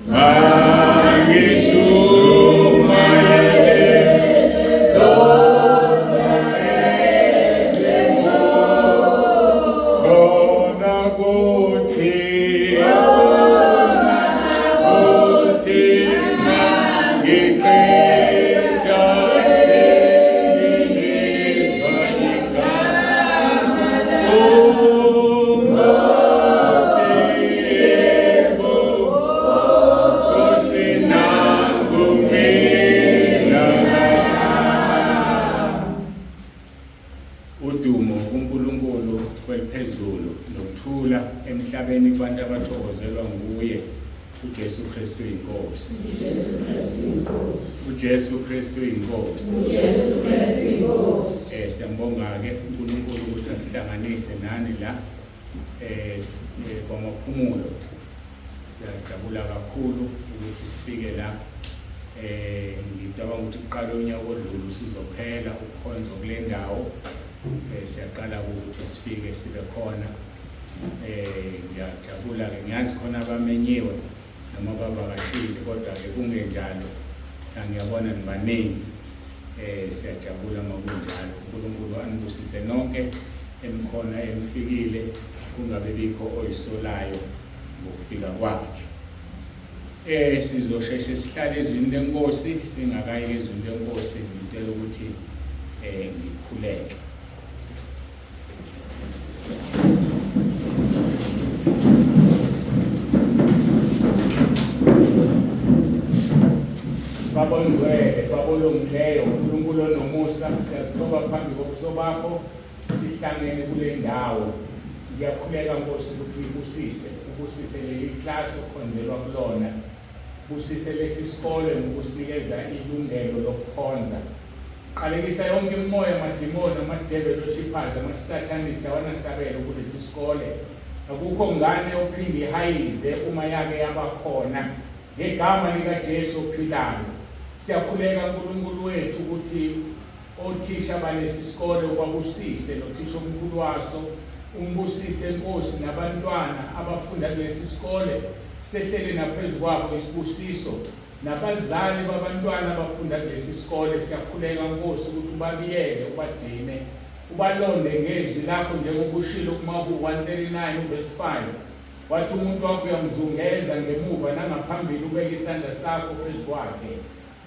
Mangishumayele zona Kona kuthi kuthi ngiqeda sengilizwa igama ungothi yebo Nkosi nangu mina. Udumo kuNkulunkulu kweliphezulu nokuthula emhlabeni kubantu abathokozelwa nguye uJesu Kristu inkosi. uJesu Kristu inkosi. uJesu Kristu inkosi. Siyambonga ke uNkulunkulu ukuthi asihlanganise nani la kwaMaphumulo. Siyajabula kakhulu ukuthi sifike la. Ngicabanga ukuthi kuqala unyaka odlule usuzophela ukukhonzwa kule ndawo. Siyaqala ukuthi sifike sibe khona. Ngiyajabula ke, ngiyazi khona abamenyiwe noma bavakashile, kodwa ke kungenjalo ngiyabona nibaningi. Siyajabula makunjalo. uNkulunkulu anibusise nonke enikhona enifikile, kungabe bikho oyisolayo ngokufika kwakhe. Sizosheshe sihlale ezwini lenkosi, singakayi ezwini lenkosi ngicela ukuthi ngikhuleke. Baba ongcwele, Baba olungileyo, uNkulunkulu onomusa, siyazithoba phambi kobuso bakho, sihlangene kule ndawo. Ngiyakhuleka Nkosi ukuthi uyibusise, ubusise leli klasi okhonzelwa kulona. Busise lesi sikole ngokusinikeza ilungelo lokukhonza. Qalekisa yonke imimoya, amadimoni, ama-devil worshippers, ama-satanist awanasabelo kulesi sikole. Akukho ngane ophinde ihayize uma yake yabakhona. Ngegama likaJesu ophilayo. Siyakhuleka uNkulunkulu wethu ukuthi othisha balesi sikole ubabusise nothisha omkhulu waso umbusise Nkosi nabantwana abafunda kulesi sikole sehlele naphezu kwabo isibusiso nabazali babantwana abafunda kulesi sikole siyakhuleka Nkosi ukuthi ubabiyele ubagcine ubalonde ngezwi lakho njengoba ushilo kuMahu 139 uverse 5 wathi umuntu wakho uyamzungeza ngemuva nangaphambili ubeke isandla sakho phezu kwakhe.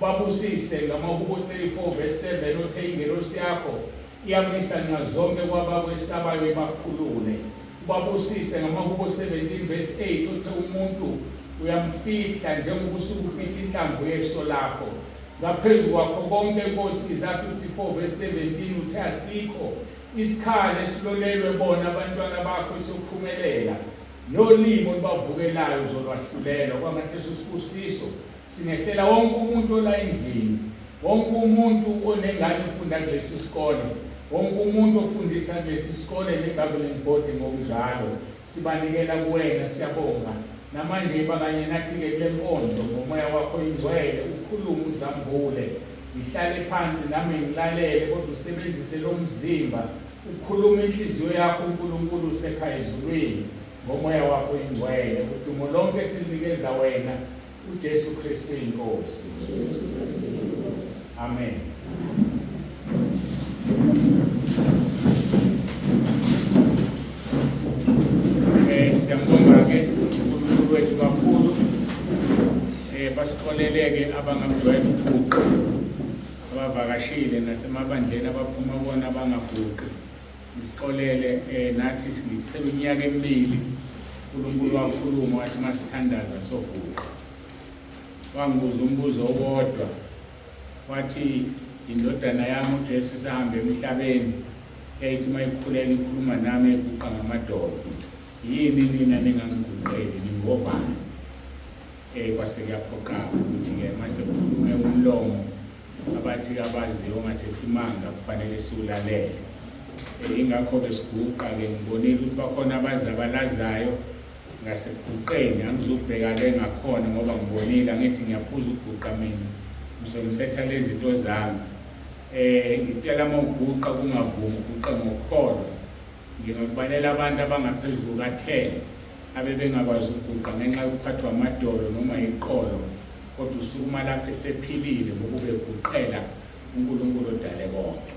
Babusise ngamaHubo 34 verse 7 othe ingelosi yakho iyamisa nxazonke kwabakwesabayo ibakhulule. Ubabusise ngamaHubo 17 verse 8 othe umuntu uyamfihla njengoba usuke ufihla inhlamvu yeso lakho. Ngaphezu kwakho konke Nkosi Isaya 54 verse 17 uthe asikho isikhali esilolelwe bona abantwana bakho esiyophumelela nolimi olubavukelayo uzolwahlulela kwangathi leso sibusiso Singehlela wonke umuntu ola endlini, wonke umuntu onengane efunda kulesi sikole, wonke umuntu ofundisa kulesi sikole ne-governing body ngokunjalo. Sibanikela kuwena, siyabonga. Namanje iba kanye nathi-ke kule nkonzo ngomoya wakho oyingcwele, ukhulume uzambule. Ngihlale phansi nami ngilalele, kodwa usebenzise lo mzimba ukukhuluma inhliziyo yakho uNkulunkulu usekhaya ezulwini ngomoya wakho oyingcwele. Udumo lonke silunikeza wena. uJesu Kristu inkosi. Amen. Siyambonga ke uNkulunkulu wethu kakhulu. Basixoleleke abangamjwayele ukuguqa abavakashile nasemabandleni abaphuma kona abangaguqi. Nisixolele nathi ngithi seminyaka emibili uNkulunkulu wakhuluma wathi masithandaza soguqa. Wangibuza umbuzo owodwa wathi indodana yami uJesu isahamba emhlabeni yayithi mayikhuleka ikhuluma nami eguqa ngamadolo. Yini nina ningangiguqeli ningobani? Kwase kuyaphoqa ukuthi-ke mase kukhulume umlomo abathi abaziyo ongathethi imanga kufanele siwulalele. Ingakho-ke siguqa-ke ngibonile ukuthi bakhona abazabalazayo ngasekuguqeni, angizubheka-ke ngakhona ngoba ngibonile angithi ngiyaphuza ukuguqa mina ngisuke ngisetha lezi zinto zami. Ngicela uma uguqa kungavumi uguqe ngokholo. Ngingakubalela abantu abangaphezu kuka-10 Abebengakwazi ukuguqa ngenxa yokuphathwa amadolo noma iqolo, kodwa usukuma lapho esephilile ngoba ubeguqela uNkulunkulu odale konke.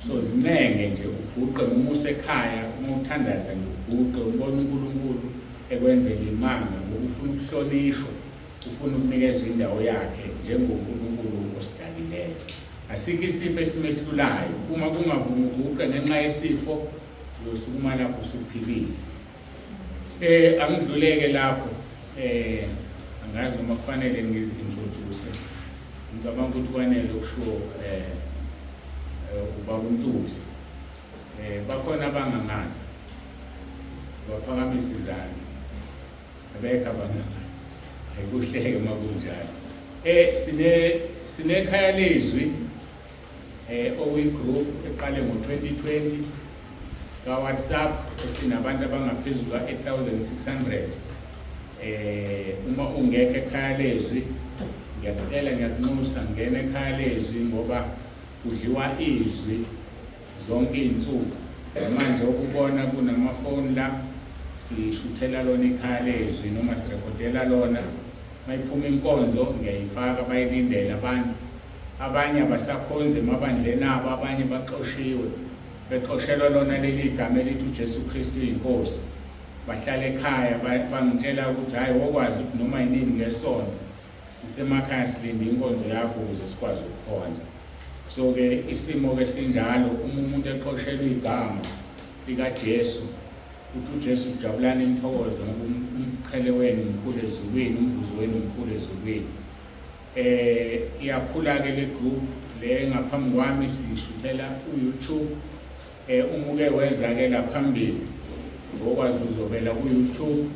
So zincenge nje uguqe noma usekhaya, uma uthandaza nje uguqe ubone uNkulunkulu ekwenzela imanga ngoba ufuna ukuhlonishwa, ufuna ukunikezwa indawo yakhe njengoNkulunkulu osidalileyo. Asikho isifo esimehlulayo. Uma kungavumi uguqe ngenxa yesifo, uyosukuma lapho usuphilile. Angidluleke lapho. Angazi noma kufanele ngizi-introduce. Ngicabanga ukuthi kwanele okushiwo ubaba uNtuli. Bakhona abangangazi. Baphakamisa izandla. Abekho abangangazi. Ayikuhleke uma kunjalo. Sinekhaya lezwi okuyigroup eqale ngo-2020 ka-WhatsApp esinabantu abangaphezulu ka-8600. Uma ungekho ekhaya lezwi, ngiyakucela, ngiyakunxusa, ngena ekhaya lezwi ngoba kudliwa izwi zonke iy'nsuku. Manje ukubona kunamafoni la sishuthela lona ikhaya lezwi noma sirekhodela lona. Mayiphuma inkonzo ngiyayifaka, bayilindele abantu. Abanye abasakhonzi emabandleni abo, abanye baxoshiwe, bexoshelwa lona leli gama elithi uJesu Kristu uyinkosi. Bahlala ekhaya, bangitshela ukuthi hhayi, wokwazi ukuthi noma yinini ngesonto sisemakhaya silinde inkonzo yakho ukuze sikwazi ukukhonza. So-ke isimo-ke sinjalo, uma umuntu exoshelwa igama likaJesu, uthi uJesu jabulani nithokoze ngoba umqhele wenu mkhulu ezulwini, umvuzo wenu mkhulu ezulwini. Iyakhula-ke le group le ngaphambi kwami, siyishuthela ku-YouTube. Uma uke weza-ke la phambili ngokwazi uzovela ku-YouTube,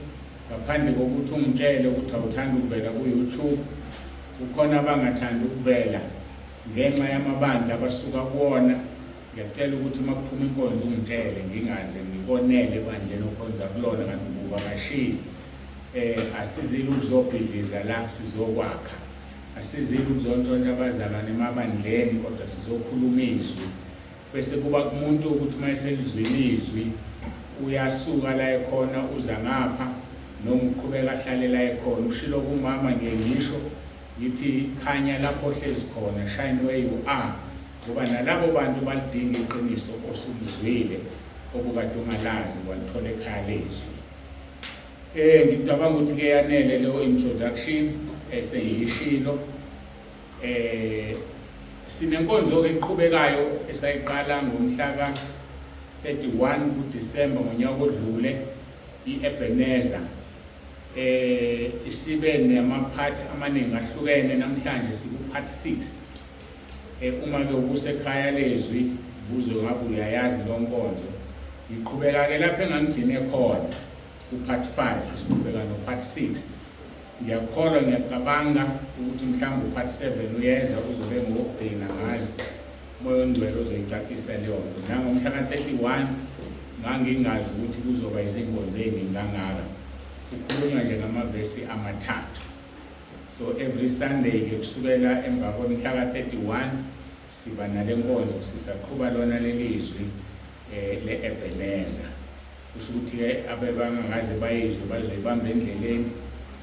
ngaphandle kokuthi ungitshele ukuthi awuthandi ukuvela ku-YouTube. Kukhona abangathandi ukuvela ngenxa yamabandla abasuka kuwona. Ngiyacela ukuthi uma kuphuma inkonzo ungitshele, ngingaze ngikonele ebandleni okhonza kulona kanti ubuvakashile. Asizile ukuzobhidliza la, sizokwakha. Asizile ukuzontshontsha abazalwane emabandleni, kodwa sizokhuluma izwi. Bese kuba kumuntu ukuthi uma eselizwile izwi uyasuka la ekhona uza ngapha, noma uqhubeka ahlale la ekhona. Ushilo kumama, ngiye ngisho ngithi khanya lapho ohlezi khona, shine where you are, ngoba nalabo bantu balidinga iqiniso osulizwile obukade ungalazi walithola ekhaya lezwi. Ngicabanga ukuthi ke yanele leyo introduction esengiyishilo. Sinenkonzo ke eqhubekayo esayiqala ngomhla ka 31 kuDisemba ngonyaka odlule, iEbenezer. Isibe nama part amaningi ahlukene, namhlanje siku part 6. Uma ke ubusekhaya lezwi buze ngabe uyayazi lo nkonzo. Ngiqhubeka ke lapho engangigcine khona ku part 5, siqhubeka no part 6. Ngiyakholwa, ngiyacabanga ukuthi mhlawumbe u-part 7 uyeza, uzobe ngowokugcina, ngazi uMoya oNgcwele ozoyicacisa leyo nto. Nangomhla ka-31 ngangingazi ukuthi kuzoba izinkonzo ey'ningi kangaka, kukhulunywa nje ngamavesi amathathu. So every Sunday ke kusukela emva komhla ka-31 siba nale nkonzo, sisaqhuba lona leli zwi le-Ebenezer. Kusho ukuthi-ke abebangakaze bayizwe bazoyibamba endleleni.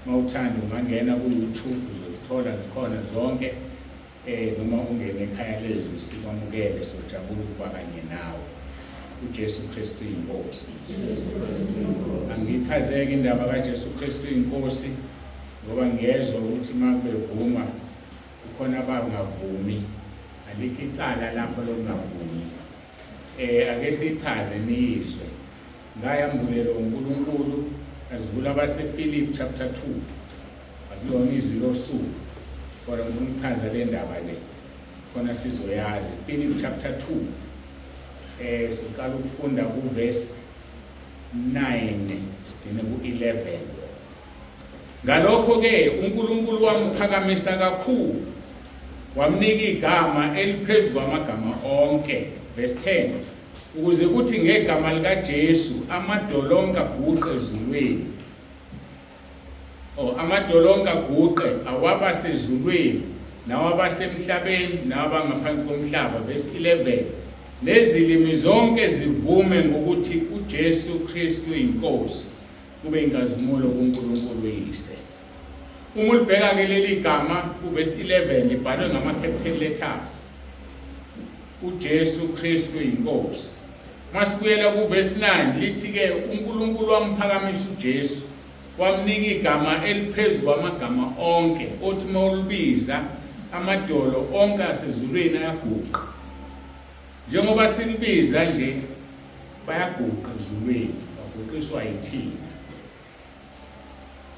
Uma uthanda ungangena ku-YouTube uzozithola zikhona zonke, noma ungene ekhaya lezwi sikwamukele, sojabula ukuba kanye nawe. uJesu Kristu inkosi. Angichazeke indaba kaJesu Kristu inkosi ngoba ngiyezwa ukuthi uma bevuma kukhona abangavumi, alikho icala lapho lokungavumi. Ake sichaze niyizwe. Ngayambulelwa uNkulunkulu azivula abaseFilipi chapter 2. Akulona izwi losuku, kodwa ngifuna ukuchaza le ndaba le khona sizoyazi. Philip chapter 2, siqala ukufunda kuverse 9 sigcine ku-11. Ngalokho ke uNkulunkulu wamphakamisa kakhulu, wamnika igama eliphezu kwamagama onke. Verse 10, ukuze kuthi ngegama likaJesu amadolo onke aguqe ezulwini, amadolo onke aguqe, awabasezulwini nawabasemhlabeni nawabangaphansi komhlaba. Verse 11, nezilimi zonke zivume ngokuthi uJesu Kristu inkosi. Kube inkazimulo kuNkulunkulu uYise. Uma ulibheka ke leli gama kuverse 11 libhalwe ngama capital letters. UJesu Kristu inkosi. Masibuyela kuverse 9 lithi ke uNkulunkulu wamphakamisa uJesu wamnika igama eliphezu kwamagama onke othi uma ulibiza amadolo onke asezulwini ayaguqa. Njengoba silibiza nje bayaguqa ezulwini baguqiswa yithina.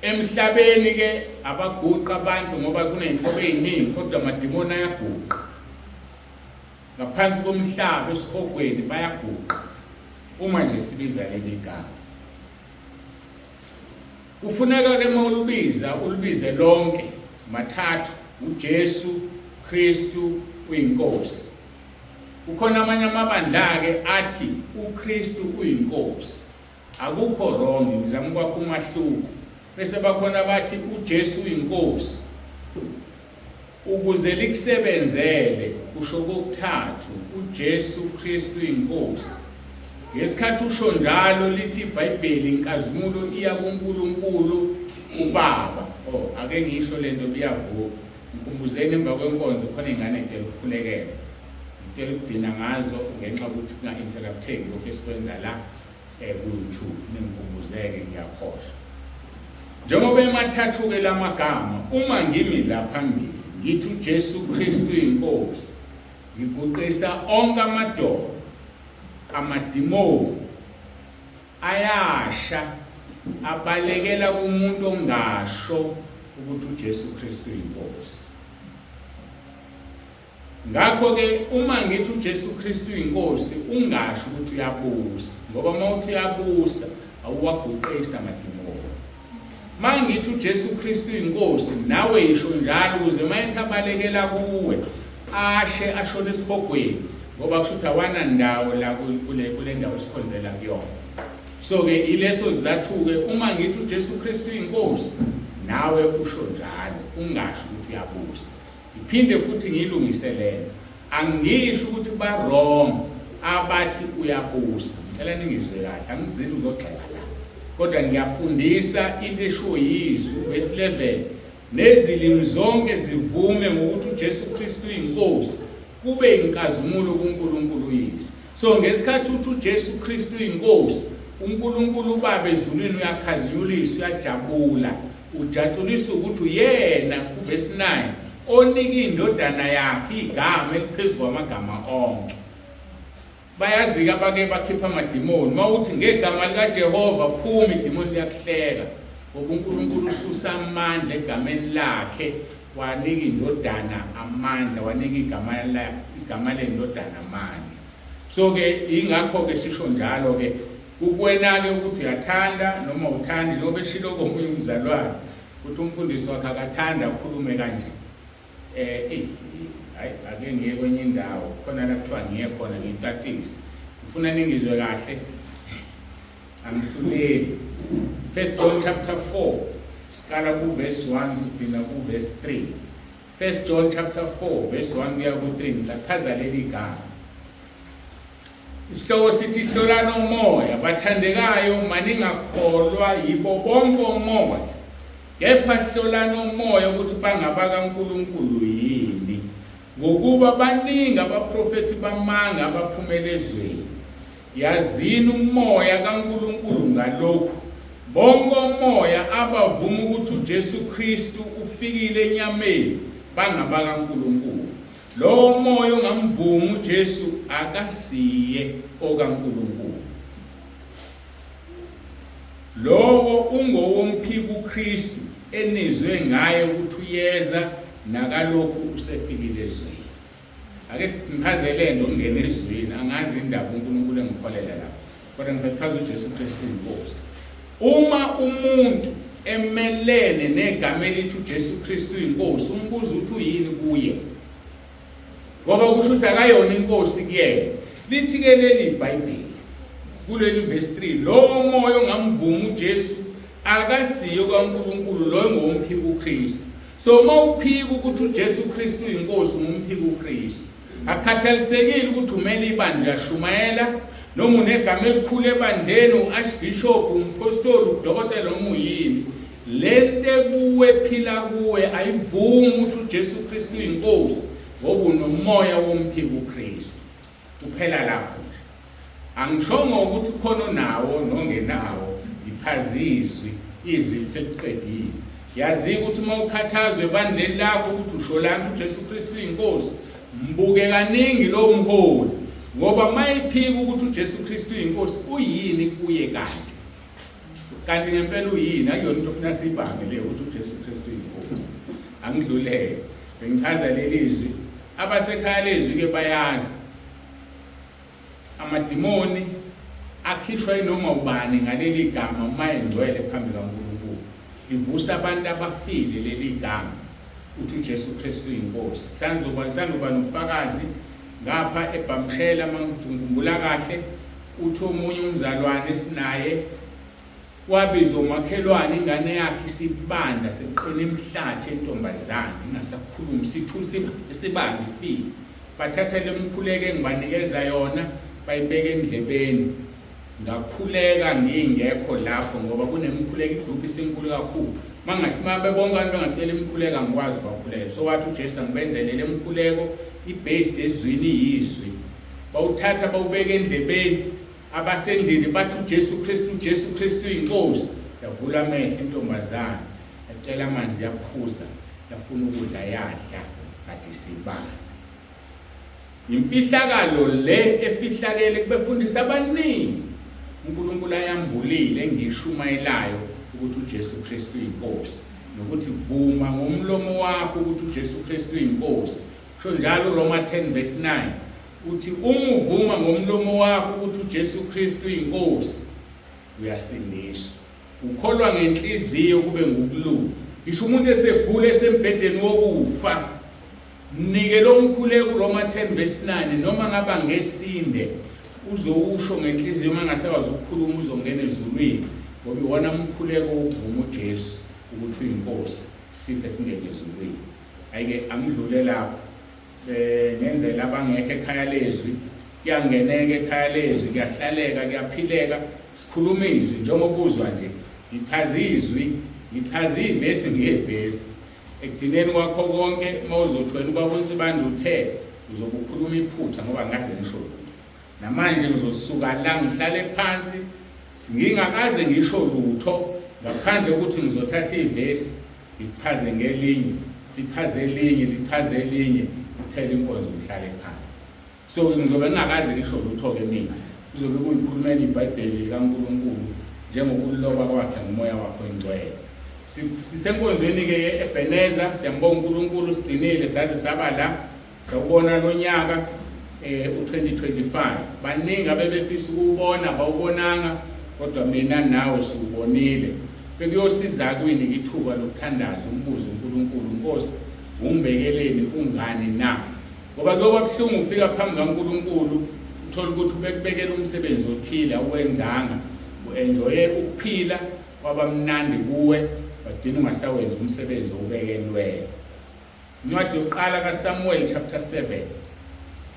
Emhlabeni ke abaguqa abantu ngoba kuney'nhlobo ey'ningi kodwa amadimoni ayaguqa. Ngaphansi komhlaba esihogweni bayaguqa uma nje sibiza leli gama. Kufuneka ke uma ulibiza ulibize lonke mathathu uJesu Kristu uyiNkosi. Kukhona amanye amabandla-ke athi uKristu uyiNkosi. Akukho wrong, ngizama ukwakha umahluko. Bese bakhona abathi uJesu uyiNkosi. Ukuze likusebenzele usho kokuthathu uJesu Kristu iNkosi. Ngesikhathi usho njalo lithi iBhayibheli inkazimulo iya kuNkulunkulu uBaba. Oh, ake ngisho lento biyavuka. Ngikhumbuzeni emva kwenkonzo khona ingane ngicela ukukhulekela. Ngicela ukugcina ngazo ngenxa yokuthi kunga-interrupteki lokhu esikwenza la ku-YouTube. Ningikhumbuzeke ngiyakhohlwa. Njengoba emathathu-ke la magama, uma ngimi la phambili ngithi uJesu Kristu iNkosi, ngiguqisa onke amadolo, amadimoni ayasha abalekela kumuntu ongasho ukuthi uJesu Kristu iNkosi. Ngakho-ke uma ngithi uJesu Kristu uyinkosi ungasho ukuthi uyabusa ngoba uma uthi uyabusa awuwaguqisi amadimoni. Uma ngithi uJesu Kristu uyinkosi nawe yisho njalo ukuze uma ethi abalekela kuwe ashe ashone esihogweni ngoba kusho ukuthi awanandawo la kule ndawo esikhonzela kuyona. So-ke ileso sizathu-ke uma ngithi uJesu Kristu uyinkosi nawe usho njalo ungasho ukuthi uyabusa. Ngiphinde futhi ngiyilungise lento. Angisho ukuthi ba wrong abathi uyabusa. Ngicela ningizwe kahle, angizile uzogxeka la. Kodwa ngiyafundisa into eshiwo yizwi verse 11. Nezilimi zonke zivume ngokuthi uJesu Kristu uyinkosi, kube inkazimulo kuNkulunkulu uYise. So ngesikhathi uthi uJesu Kristu uyinkosi, uNkulunkulu uBaba ezulwini uyakhazinyuliswa, uyajabula. Ujatshulisa ukuthi uyena kuvesi 9 onika indodana yakhe igama eliphezu kwamagama onke. Bayazika abake bakhipha amadimoni. Uma uthi ngegama likaJehova phuma idimoni liyakuhleka. Ngoba uNkulunkulu ususa amandla egameni lakhe wanika indodana amandla, wanika igama igama lendodana amandla. So ke ingakho ke sisho njalo ke kukuwena ke ukuthi uyathanda noma uthandi njengoba eshilo komunye umzalwane ukuthi umfundisi wakhe akathanda akhulume kanje. Eh eyi hayi ake ngiye kwenye indawo khona la kuthiwa ngiye khona ngicacise. Ngifuna ningizwe kahle. Angihluleli. First John chapter 4 siqala ku verse 1 sigcina ku verse 3. First John chapter 4 verse 1 kuya ku-3 ngisachaza leli gama. Isihloko sithi hlolani omoya bathandekayo maningakholwa yibo bonke omoya kepha hlolani omoya ukuthi bangabakaNkulunkulu yini ngokuba baningi abaprofethi bamanga abaphumela ezweni. Yazini umoya kaNkulunkulu ngalokhu, bonke omoya abavuma ukuthi uJesu Kristu ufikile enyameni bangabakaNkulunkulu. Lowo moya ongamvumi uJesu akasiye okaNkulunkulu. Lowo ungowomphika uKristu enizwe ngaye ukuthi uyeza nakalokhu usefikile ezweni. Ake ngichaze le nto ngingena ezwini, angazi indaba uNkulunkulu engiholela lapho. Kodwa ngisachaza uJesu Kristu inkosi. Uma umuntu emelene negama elithi uJesu Kristu inkosi, umbuzo uthi uyini kuye? Ngoba kusho ukuthi akayona inkosi kuyena. Lithi ke leli iBhayibheli kuleli verse 3 lowo moya ongamvumi uJesu akasiyo kaNkulunkulu loyo ngowomphika uKristu. So uma uphika ukuthi uJesu Kristu uyinkosi ungumphika uKristu. Akukhathalisekile ukuthi umele ibandla uyashumayela, Noma unegama elikhulu ebandleni, u-archbishop, umpostoli, udokotela, noma uyini, lento ekuwe phila kuwe ayivumi ukuthi uJesu Kristu uyinkosi, ngoba unomoya womphiko uKristu. Kuphela lapho nje. Angishongo ukuthi ukhona onawo nongenawo, ngichaza izwi, izwi lisekuqedile. Yazi ukuthi uma ukhathazwe ebandleni lakho ukuthi usho lana uJesu Kristu uyinkosi, mbuke kaningi lo mholi ngoba mayiphika ukuthi uJesu Kristu uyinkosi uyini kuye kanti? Kanti ngempela uyini? Akuyona into ofuna siyibambe le ukuthi uJesu Kristu uyinkosi. Angidlulele. Bengichaza leli zwi. Abasekhaya lezwi ke bayazi. Amadimoni akhishwa inoma ubani ngaleli gama uma engcwele phambi kaNkulunkulu. Livusa abantu abafile leli gama. Uthi uJesu Kristu uyinkosi. Sanzoba sandoba nofakazi ngapha eBhamshela mangikhumbula kahle uthi omunye umzalwane esinaye wabizwa umakhelwane ingane yakhe isibanda sekuqina imihlathi entombazane ingasakhulumi sithula isibanda ifile. Bathatha le mkhuleko engibanikeza yona bayibeka endlebeni. Ngakhuleka ngingekho lapho ngoba kunemikhuleko igroup isinkulu kakhulu. Mangathi uma bebonke abantu bengacela imikhuleko angikwazi bakhuleka. So wathi uJesu angibenzele le mkhuleko i-based ezwini yizwi. Bawuthatha bawubeka endlebeni abasendlini bathi uJesu Kristu uJesu Kristu uyinkosi. Yavula amehlo intombazane yacela amanzi yaphuza yafuna ukudla yadla kade isibala. Imfihlakalo le efihlakele kubefundisi abaningi uNkulunkulu ayambulile engishumayelayo ukuthi uJesu Kristu uyinkosi nokuthi vuma ngomlomo wakho ukuthi uJesu Kristu uyinkosi. Kusho njalo uRoma 10 verse 9 uthi uma uvuma ngomlomo wakho ukuthi uJesu Kristu uyinkosi uyasindiswa. Ukholwa ngenhliziyo kube ngukulunga. Ngisho umuntu esegula esembhedeni wokufa, mnike lo mkhuleko uRoma 10 verse 9 noma ngaba ngesinde uzowusho ngenhliziyo uma engasakwazi ukukhuluma uzongena ezulwini ngoba iwona mkhuleko wokuvuma uJesu ukuthi uyinkosi sife singene ezulwini. Ayike angidlule lapho. Eh ngenzela abangekho ekhaya lezwi kuyangeneka ekhaya lezwi kuyahlaleka kuyaphileka sikhuluma izwi njengoba uzwa nje ngichaza izwi ngichaza ivesi ngevesi ekugcineni kwakho konke uma uzothi wena ubaba uNsibande uthe uzobe ukhuluma iphutha ngoba ngaze ngisho lutho namanje ngizosuka la ngihlale phansi ngingakaze ngisho lutho ngaphandle ukuthi ngizothatha ivesi lichaze ngelinye lichaze elinye lichaze elinye kuphela inkonzo ngihlale phansi so ngizobe ngingakaze ngisho lutho-ke mina kuzobe kuyikhulumela ibhayibheli likaNkulunkulu njengokuliloba kwakhe ngomoya wakhe oyingcwele. Sisenkonzweni-ke ye-Ebeneza, siyambonga uNkulunkulu sigcinile saze saba la sawubona lo nyaka u-2025. Baningi abebefisa ukuwubona bawubonanga, kodwa mina nawe siwubonile. Bekuyosiza kuyinika ithuba lokuthandaza umbuze uNkulunkulu, Nkosi, ungibekeleni kungani na? Ngoba kuyoba buhlungu ufika phambi kaNkulunkulu uthole ukuthi ubekubekela umsebenzi othile awuwenzanga, u-enjoye ukuphila kwaba mnandi kuwe, wagcina ungasawenzi umsebenzi owubekelweyo. Incwadi yokuqala kaSamuel chapter 7.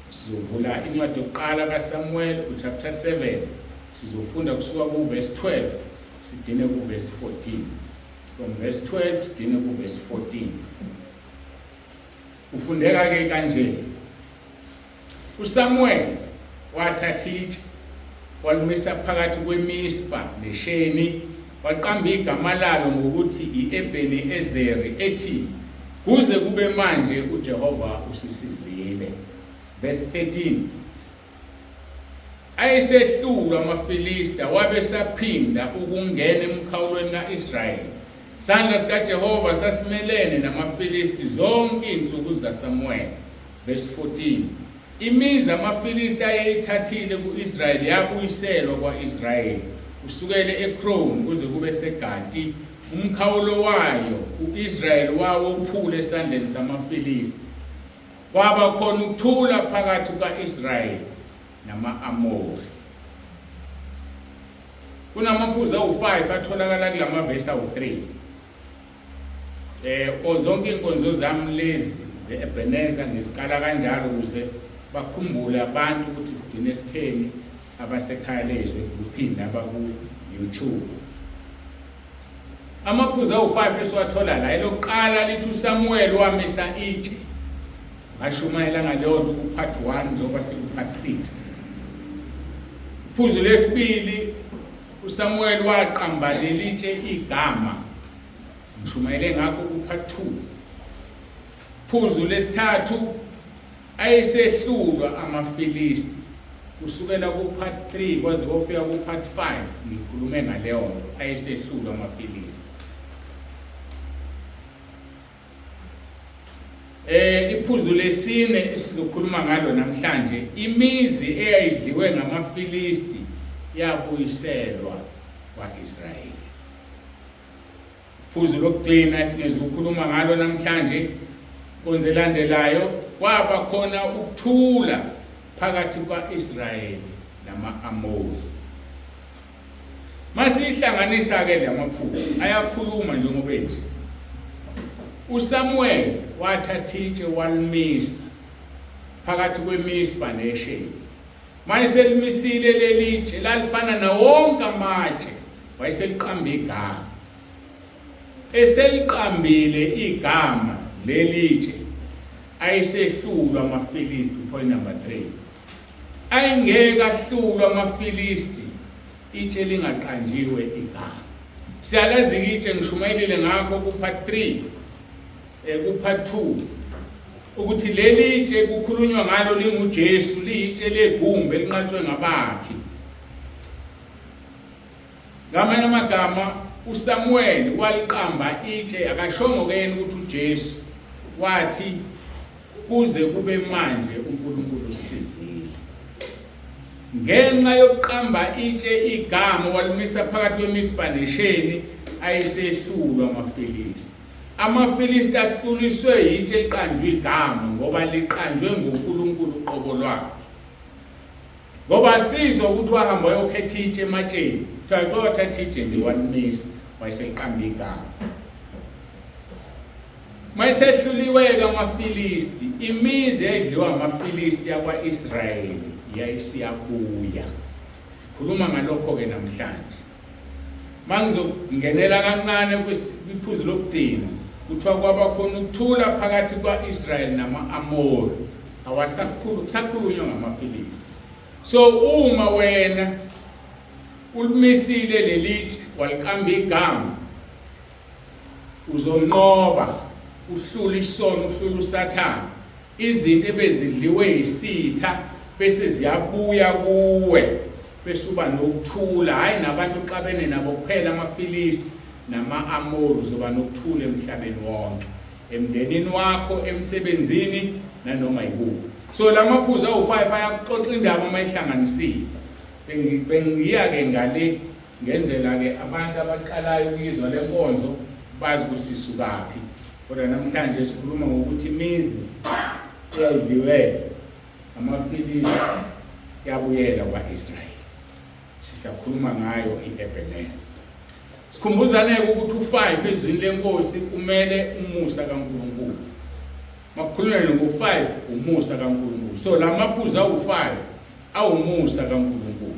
Sizovula incwadi yokuqala kaSamuel uchapter 7. Sizofunda kusuka kuverse 12 sigcine kuverse 14. From verse 12 sigcine kuverse 14. Kufundeka ke kanje. USamuel wathatha itshe walimisa phakathi kweMispa neSheni waqamba igama lalo ngokuthi i-Ebheni Ezeri ethi kuze kube manje uJehova usisizile. Verse 13. Ayesehlulwa amaFilista wabe esaphinda ukungena emkhawulweni ka-Israyeli. Isandla sikaJehova sasimelene namaFilisti zonke izinsuku zikaSamuweli. Verse 14. Imizi amaFilisti ayeyithathile ku-Israyeli yabuyiselwa kwa-Israyeli kusukela e-Ekroni kuze kube seGati. Umkhawulo wayo u-Israyeli wawophula esandleni samaFilisti. Kwaba khona ukuthula phakathi kuka-Israyeli nama-Amori. Kunamaphuzu awu-5 atholakala kulamavesi awu-3. Zonke iy'nkonzo zami lezi ze-Ebenezer ngiziqala kanjalo ukuze bakhumbule abantu ukuthi sigcine sitheni. abasekhaya lezwe egroupini nabaku-YouTube. Amaphuzu awu-5 esiwathola la, elokuqala lithi uSamuel wamisa itshe. Ngashumayela ngaleyo nto ku-part 1 njengoba siku-part 6. Iphuzu lesibili, uSamuel waqamba leli tshe igama. Ngishumayele ngakho ku-part 2. Phuzu lesithathu, ayesehlulwa amaFilisti kusukela ku-part 3 kwaze kofika ku-part 5 ngikhulume ngaleyo nto, ayesehlulwa amaFilisti. Iphuzu lesine esizokhuluma ngalo namhlanje, imizi eyayidliwe ngamaFilisti yabuyiselwa kwa-Israyeli. Phuzu lokugcina esingezukukhuluma ngalo namhlanje, inkonzo elandelayo, kwaba khona ukuthula phakathi kwa-Israyeli nama-Amori. Masihlanganisa-ke la maphuzu ayakhuluma njengoba ethi uSamuel wathatha itshe walimisa phakathi kweMispa neShemi. Mayeselimisile leli tshe lalifana nawonke amatshe, wayeseliqamba igama. Eseliqambile igama leli tshe ayesehlulwa amaFilisti, point number 3. Ayengeke ahlulwe amaFilisti itshe lingaqanjiwe igama. Siyalazi-ke itshe, ngishumayelile ngakho ku-part 3, ku-part 2, ukuthi leli tshe kukhulunywa ngalo linguJesu, liyitshe legumbi elinqatshwe ngabakhi. Ngamanye amagama uSamuel waliqamba itshe, akashongo ke yena ukuthi uJesu, wathi kuze kube manje uNkulunkulu usizile. Ngenxa yokuqamba itshe igama walimisa phakathi kweMispa neSheni, ayesehlulwa amaFilisti. AmaFilisti ahluliswe yitshe eliqanjwe igama ngoba liqanjwe nguNkulunkulu uqobo lwakhe. Ngoba sizwa ukuthi wahamba wayokhetha itshe ematsheni, kuthiwa wathatha itshe nje walimisa, wayeseliqamba igama. Mayisehluliwe-ke amaFilisti, imizi eyayidliwa amaFilisti yakwa-Israyeli yayisiyabuya. Sikhuluma ngalokho-ke namhlanje. Mangizongenela kancane kwiphuzu lokugcina, kuthiwa kwaba khona ukuthula phakathi kwa-Israyeli nama-Amori, awasakhulu kusakhulunywa ngamaFilisti. So uma wena ulimisile lelitshe waliqamba igama, uzonqoba, uhlule isono, uhlule uSathane. Izinto ebezidliwe yisitha bese ziyabuya kuwe, bese uba nokuthula, hhayi nabantu uxabene nabo kuphela, amaFilisti nama-Amori, uzoba nokuthula emhlabeni wonke, emndenini wakho, emsebenzini, nanoma yikuphi. So la maphuzu awu-5 ayakuxoxa indaba uma ihlanganisile. Bengiya-ke ngale ngenzela-ke abantu abaqalayo ukuyizwa le nkonzo bazi ukuthi sisukaphi. Kodwa namhlanje sikhuluma ngokuthi imizi eyayidliwe amaFilisti yabuyela kwa-Israyeli. Sisakhuluma ngayo i-Ebenezer. Sikhumbuzane-ke ukuthi u-5 ezwini lenkosi umele umusa kaNkulunkulu. Makukhulunywa ngo-5 umusa kaNkulunkulu. So la maphuzu awu-5 awumusa kaNkulunkulu.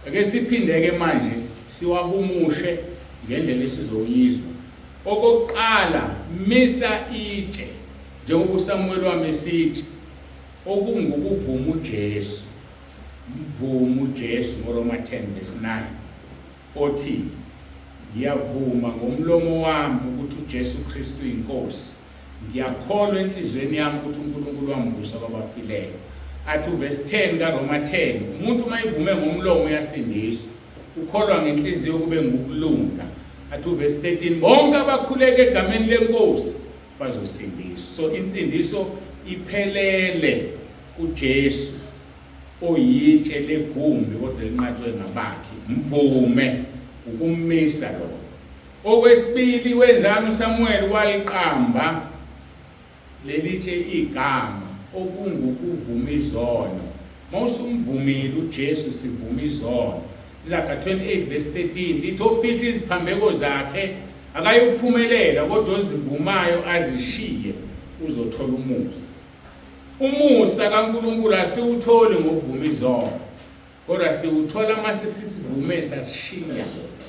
Ake siphinde-ke manje siwahumushe ngendlela esizoyizwa. Okokuqala, misa itshe njengoba uSamuel wamisa itshe, okungukuvuma uJesu. Mvuma uJesu ngoRoma 10 verse 9 othi, ngiyavuma ngomlomo wami ukuthi uJesu Kristu uyinkosi. Ngiyakholwa enhliziyweni yami ukuthi uNkulunkulu wamvusa kwabafileyo. Athi uvesi 10 kaRoma 10, umuntu uma evume ngomlomo uyasindiswa, ukholwa ngenhliziyo kube ngukulunga. Athi uvesi 13, bonke abakhuleka egameni lenkosi bazosindiswa. So insindiso iphelele kuJesu oyitshe legumbi kodwa elinqatshwe ngabakhi. Mvume ukummisa lokho. Okwesibili, wenzani uSamuweli? Waliqamba leli tshe igama, okungukuvuma izono. Uma usumvumile uJesu, sivuma izono. Izaga 28 verse 13 lithi ofihla iziphambeko zakhe akayukuphumelela, kodwa ozivumayo azishiye uzothola umusa. Umusa kaNkulunkulu asiwutholi ngokuvuma izono, kodwa siwuthola uma sesisivume sasishiya,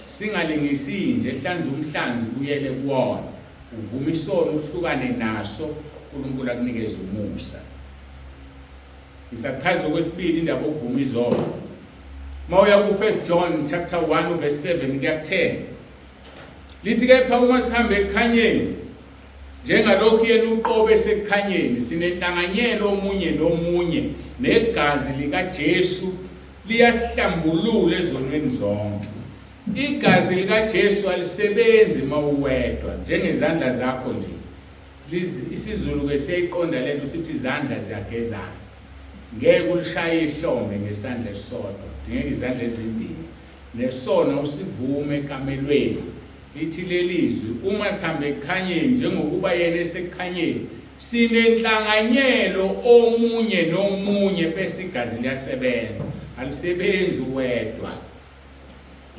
singalingisi nje ehlanza umhlanzi ubuyele kuwona. Uvuma isono uhlukane naso, uNkulunkulu akunikeze umusa. Ngisachaza okwesibili indaba yokuvuma izono. Mawuya ku-1 John chapter 1 verse 7 kuya ku-10. Lithi kepha uma sihamba ekukhanyeni njengalokhu yena uqobo esekukhanyeni sinenhlanganyelo omunye nomunye negazi likaJesu liyasihlambulula ezonweni zonke. Igazi likaJesu alisebenzi mawuwedwa njengezandla zakho nje. IsiZulu ke siyayiqonda lento sithi izandla ziyagezana. Ngeke ulishaye ihlombe ngesandla esisodwa, kudingeka izandla ezimbili. Nesono usivume ekamelweni. Lithi lelizwi uma sihamba ekukhanyeni njengokuba yena esekukhanyeni sinenhlanganyelo omunye nomunye bese igazi liyasebenza. Alisebenzi uwedwa.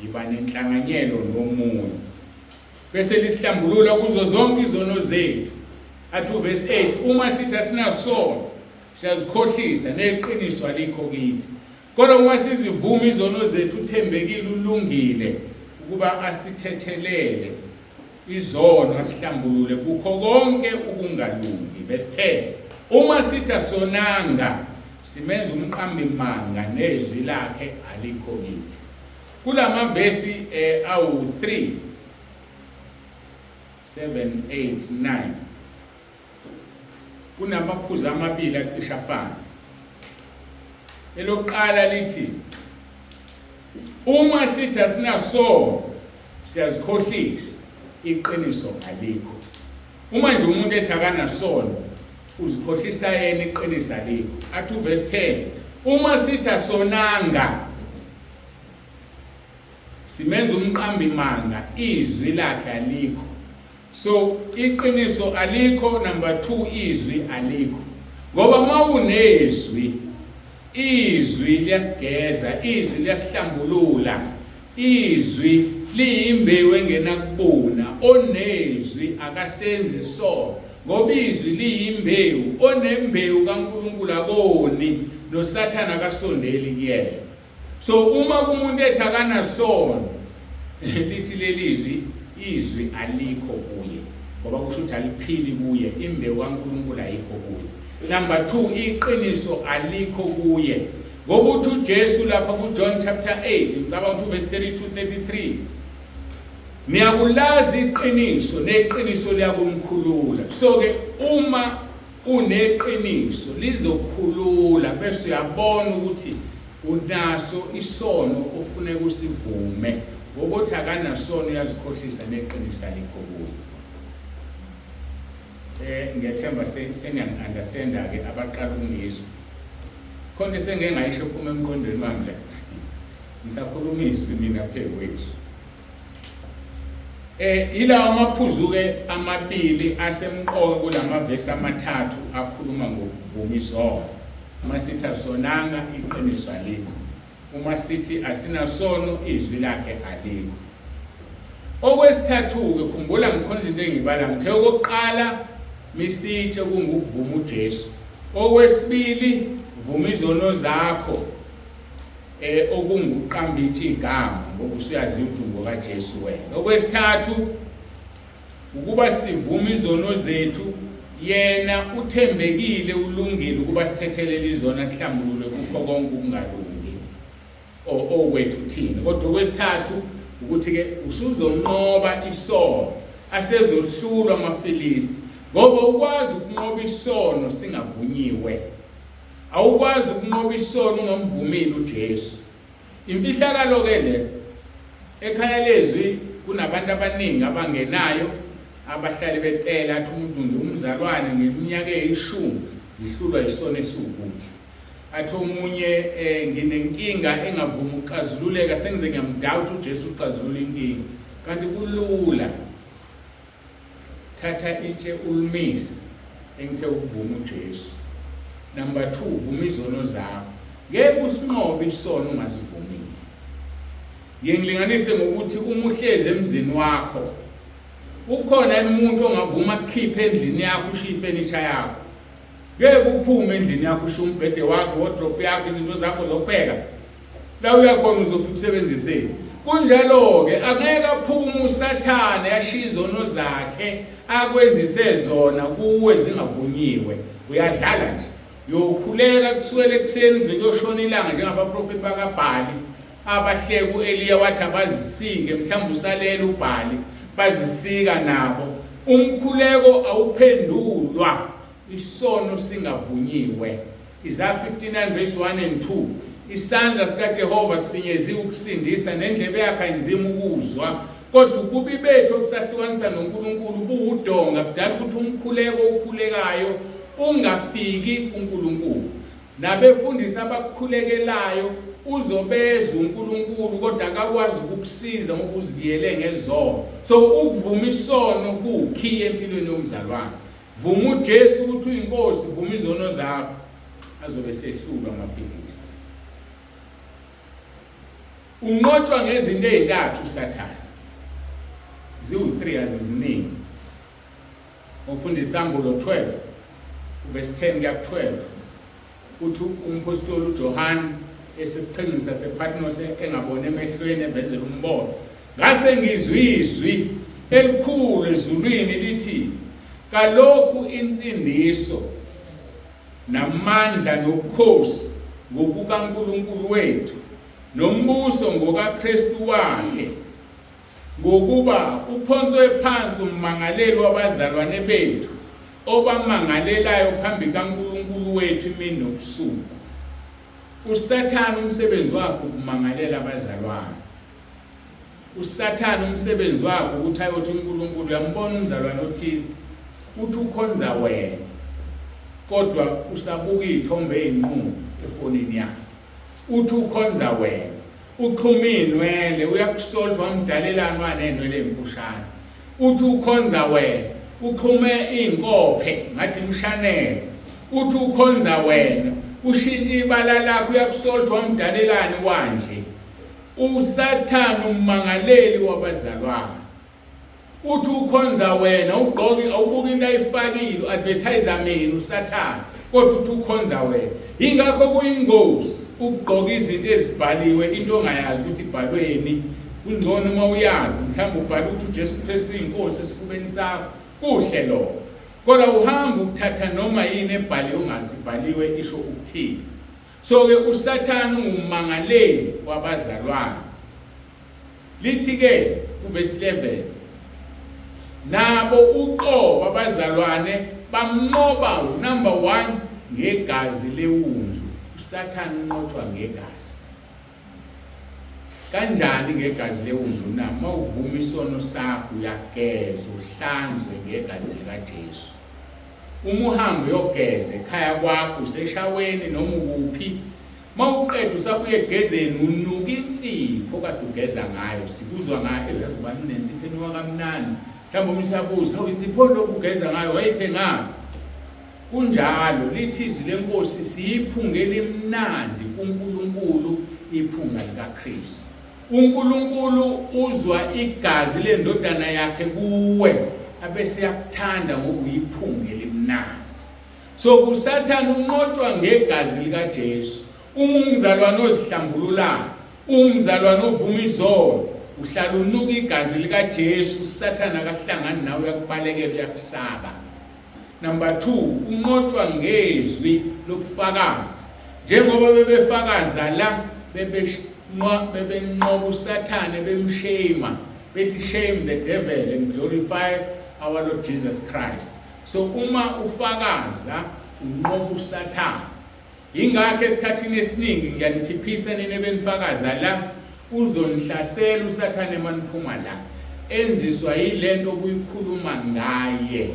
Yiba nenhlanganyelo nomunye. Bese lisihlambulula kuzo zonke izono zethu. Athi uvesi 8 uma sithi asinasono siyazikhohlisa neqiniso alikho kithi. Kodwa uma sizivuma izono zethu uthembekile ulungile ukuba asithethelele izono asihlambulule kukho konke ukungalungi. Verse 10 uma sithi asonanga simenza umqambi manga nezwi lakhe alikho kithi. Kulamavesi eh, awu 3 7 8 9 kunamaphuzu amabili acishe afane. Elokuqala lithi uma sithi asinasono siyazikhohlisa, iqiniso alikho. Uma nje umuntu ethi akanasono uzikhohlisa yena, iqiniso alikho. Athi uverse 10 uma sithi asonanga simenza umqambi manga, izwi lakhe alikho. So iqiniso alikho, number 2 izwi alikho. Ngoba mawunezwi izwi liyasigeza, izwi liyasihlambulula, izwi liyimbewu engenakubuna. Onezwi akasenzi isono ngoba izwi liyimbewu. Onembewu kaNkulunkulu akoni, noSathane akasondeli kuyena. So uma kumuntu ethi akanasono lithi lelizwi izwi alikho kuye ngoba kusho ukuthi aliphili kuye, imbewu kaNkulunkulu ayikho kuye. Number 2 iqiniso alikho kuye ngoba uthi uJesu lapha kuJohn chapter 8 ngicabanga ukuthi verse 32 33 niyakulazi iqiniso neqiniso liyakumkhulula. So ke uma uneqiniso lizokhulula bese uyabona ukuthi unaso isono ofuneka usivume ngoba uthi akanasono uyazikhohlisa neqiniso alikho kuye. Eh ngiyethemba seniyangi-understanda ke abaqala ukungizwa. Khona esengeke ngayisho ephuma emqondweni wami la. Ngisakhuluma izwi mina phezu kwethu. Eh ilawa amaphuzu ke amabili asemqoka kulamavesi amathathu akhuluma ngokuvuma izono. Uma sithi asonanga iqiniso alikho. Uma sithi asinasono izwi lakhe alikho. Okwesithathu-ke khumbula ngikhona izinto engibala ngithe okokuqala misitshe kungukuvuma uJesu. Okwesibili vuma izono zakho eh okunguqamba ithi igama ngoba usuyazi ukuthi ungokaJesu wena. Okwesithathu ukuba sivume izono zethu yena uthembekile ulungile ukuba sithethelele izono asihlambulule kukho konke ukungalungi okwethu thina. Kodwa okwesithathu ukuthi ke usuzonqoba isono asezohlulwa amaFilisti ngoba ukwazi ukunqoba isono singavunyiwe. Awukwazi ukunqoba isono ungamvumile uJesu. Imfihlakalo ke le. Ekhaya lezwi kunabantu abaningi abangenayo abahlale becela athi umuntu ngiwumzalwane ngeminyaka eyishumi ngihlulwa isono esiwukuthi. Athi omunye eh, nginenkinga engavumi ukuxazululeka sengize ngiyamdoubt uJesu uxazulula inkinga. Kanti kulula. Thatha itshe ulimise engithe ukuvuma uJesu. Number 2 vuma izono zakho. Ngeke usinqobe isono ungasivumile. Ngiye ngilinganise ngokuthi uma uhlezi emzini wakho ukhona umuntu ongavuma kukhipha endlini yakho ushiye ifenisha yakho. Ngeke uphume endlini yakho ushiye umbhede wakho, wardrobe yakho, izinto zakho zokupheka. La uyakhona uzofika usebenziseni. Kunjalo-ke angeke aphume uSathane ashiye izono zakhe akwenzise zona kuwe zingavunyiwe. Uyadlala nje. Uyokhuleka kusukela ekuseni kuze kuyoshona ilanga njengabaprofeti bakaBhali abahleka u-Eliya wathi abazisike mhlawumbe usalela uBhali bazisika nabo. Umkhuleko awuphendulwa isono singavunyiwe. Isaya 59 verse 1 and 2 Isandla sikaJehova sifinyeziwe ukusindisa nendlebe yakhe ayinzima ukuzwa kodwa ububi bethu obusahlukanisa noNkulunkulu buwudonga kudala ukuthi umkhuleko okhulekayo ungafiki kuNkulunkulu nabefundisi abakukhulekelayo uzobezwa uNkulunkulu kodwa akakwazi ukukusiza ngoba uzibiyele ngezono. So ukuvuma isono kuwukhiye empilweni yomzalwane. Vuma uJesu ukuthi uyinkosi, vuma izono zakho. Azobe sehlulwa amaFilisti. Unqotshwa ngezinto ezintathu uSathane. Ziwu-3 aziziningi. Ufunda iSambulo 12 verse 10 kuya ku-12 uthi umphostoli uJohane esesiqhingini sasePatmos engaboni emehlweni evezela umbono ngase ngizwa izwi elikhulu ezulwini lithi kalokhu insindiso namandla nobukhosi ngokukaNkulunkulu wethu nombuso ngokaKristu wakhe Ngokuba uphonswe phansi ummangaleli wabazalwane bethu, obamangalelayo phambi kaNkulunkulu wethu imini nobusuku. USathane umsebenzi wakhe ukumangalela abazalwane. USathane umsebenzi wakhe ukuthi ayothi uNkulunkulu uyambona umzalwane othize, uthi ukhonza wena, kodwa usabuka iy'thombe ey'nqunu efonini yakhe. Uthi ukhonza wena. Uxhuma iy'nwele, uyakusola ukuthi wamdalelani waney'nwele ey'mfushane. Uthi ukhonza wena. Uxhume iy'nkophe ngathi imshanelo. Uthi ukhonza wena. Ushintshe ibala lakho, uyakusola ukuthi wamdalelani wanje. USathane ummangaleli wabazalwane. Uthi ukhonza wena ugqoke awubuka into ayifakile uadvertise mina usathane kodwa uthi ukhonza wena. Ingakho kuyingozi ukugqoka izinto ezibhaliwe into ongayazi ukuthi ibhalweni. Kungcono uma uyazi mhlawumbe ubhala ukuthi uJesu Kristu uyinkosi esifubeni sakho. Kuhle lokho. Kodwa uhamba ukuthatha noma yini ebhaliwe ungazi ibhaliwe isho ukuthini. So ke uSathane ungummangaleli wabazalwane. Lithi-ke kuvesi 11, nabo uqobo abazalwane bamnqoba number 1 ngegazi lewundlu. USathane unqotshwa ngegazi. Kanjani ngegazi lewundlu na? Uma uvuma isono sakho uyageza uhlanzwe ngegazi likaJesu. Uma uhamba uyogeza ekhaya kwakho useshaweni noma ukuphi Mawuqeda usabuya ekugezeni unuka insipho kade ugeza ngayo sikuzwa ngayo uyazi ubani unensipho enuka kamnandi mhlawumbe uma usabuza hawu insipho lokhu ugeza ngayo wayithengaphi kunjalo lithi izwi lenkosi siyiphunga elimnandi kuNkulunkulu iphunga likaKristu uNkulunkulu uzwa igazi lendodana yakhe kuwe abese yakuthanda ngoba uyiphunga elimnandi. So uSathane unqotshwa ngegazi likaJesu. Uma umzalwane ozihlambululayo, umzalwane ovuma izono, uhlala unuka igazi likaJesu, uSathane akahlangani nawe uyakubalekela uyakusaba. Number 2, unqotshwa ngezwi lobufakazi. Njengoba bebefakaza la bebenqoba uSathane bemshame bethi shame the devil and glorify our Lord Jesus Christ. So uma ufakaza unqoba uSathane. Ingakho esikhathini esiningi ngiyanithiphisa nina benifakaza la uzonihlasela uSathane maniphuma la. Enziswa yilento obuyikhuluma ngaye.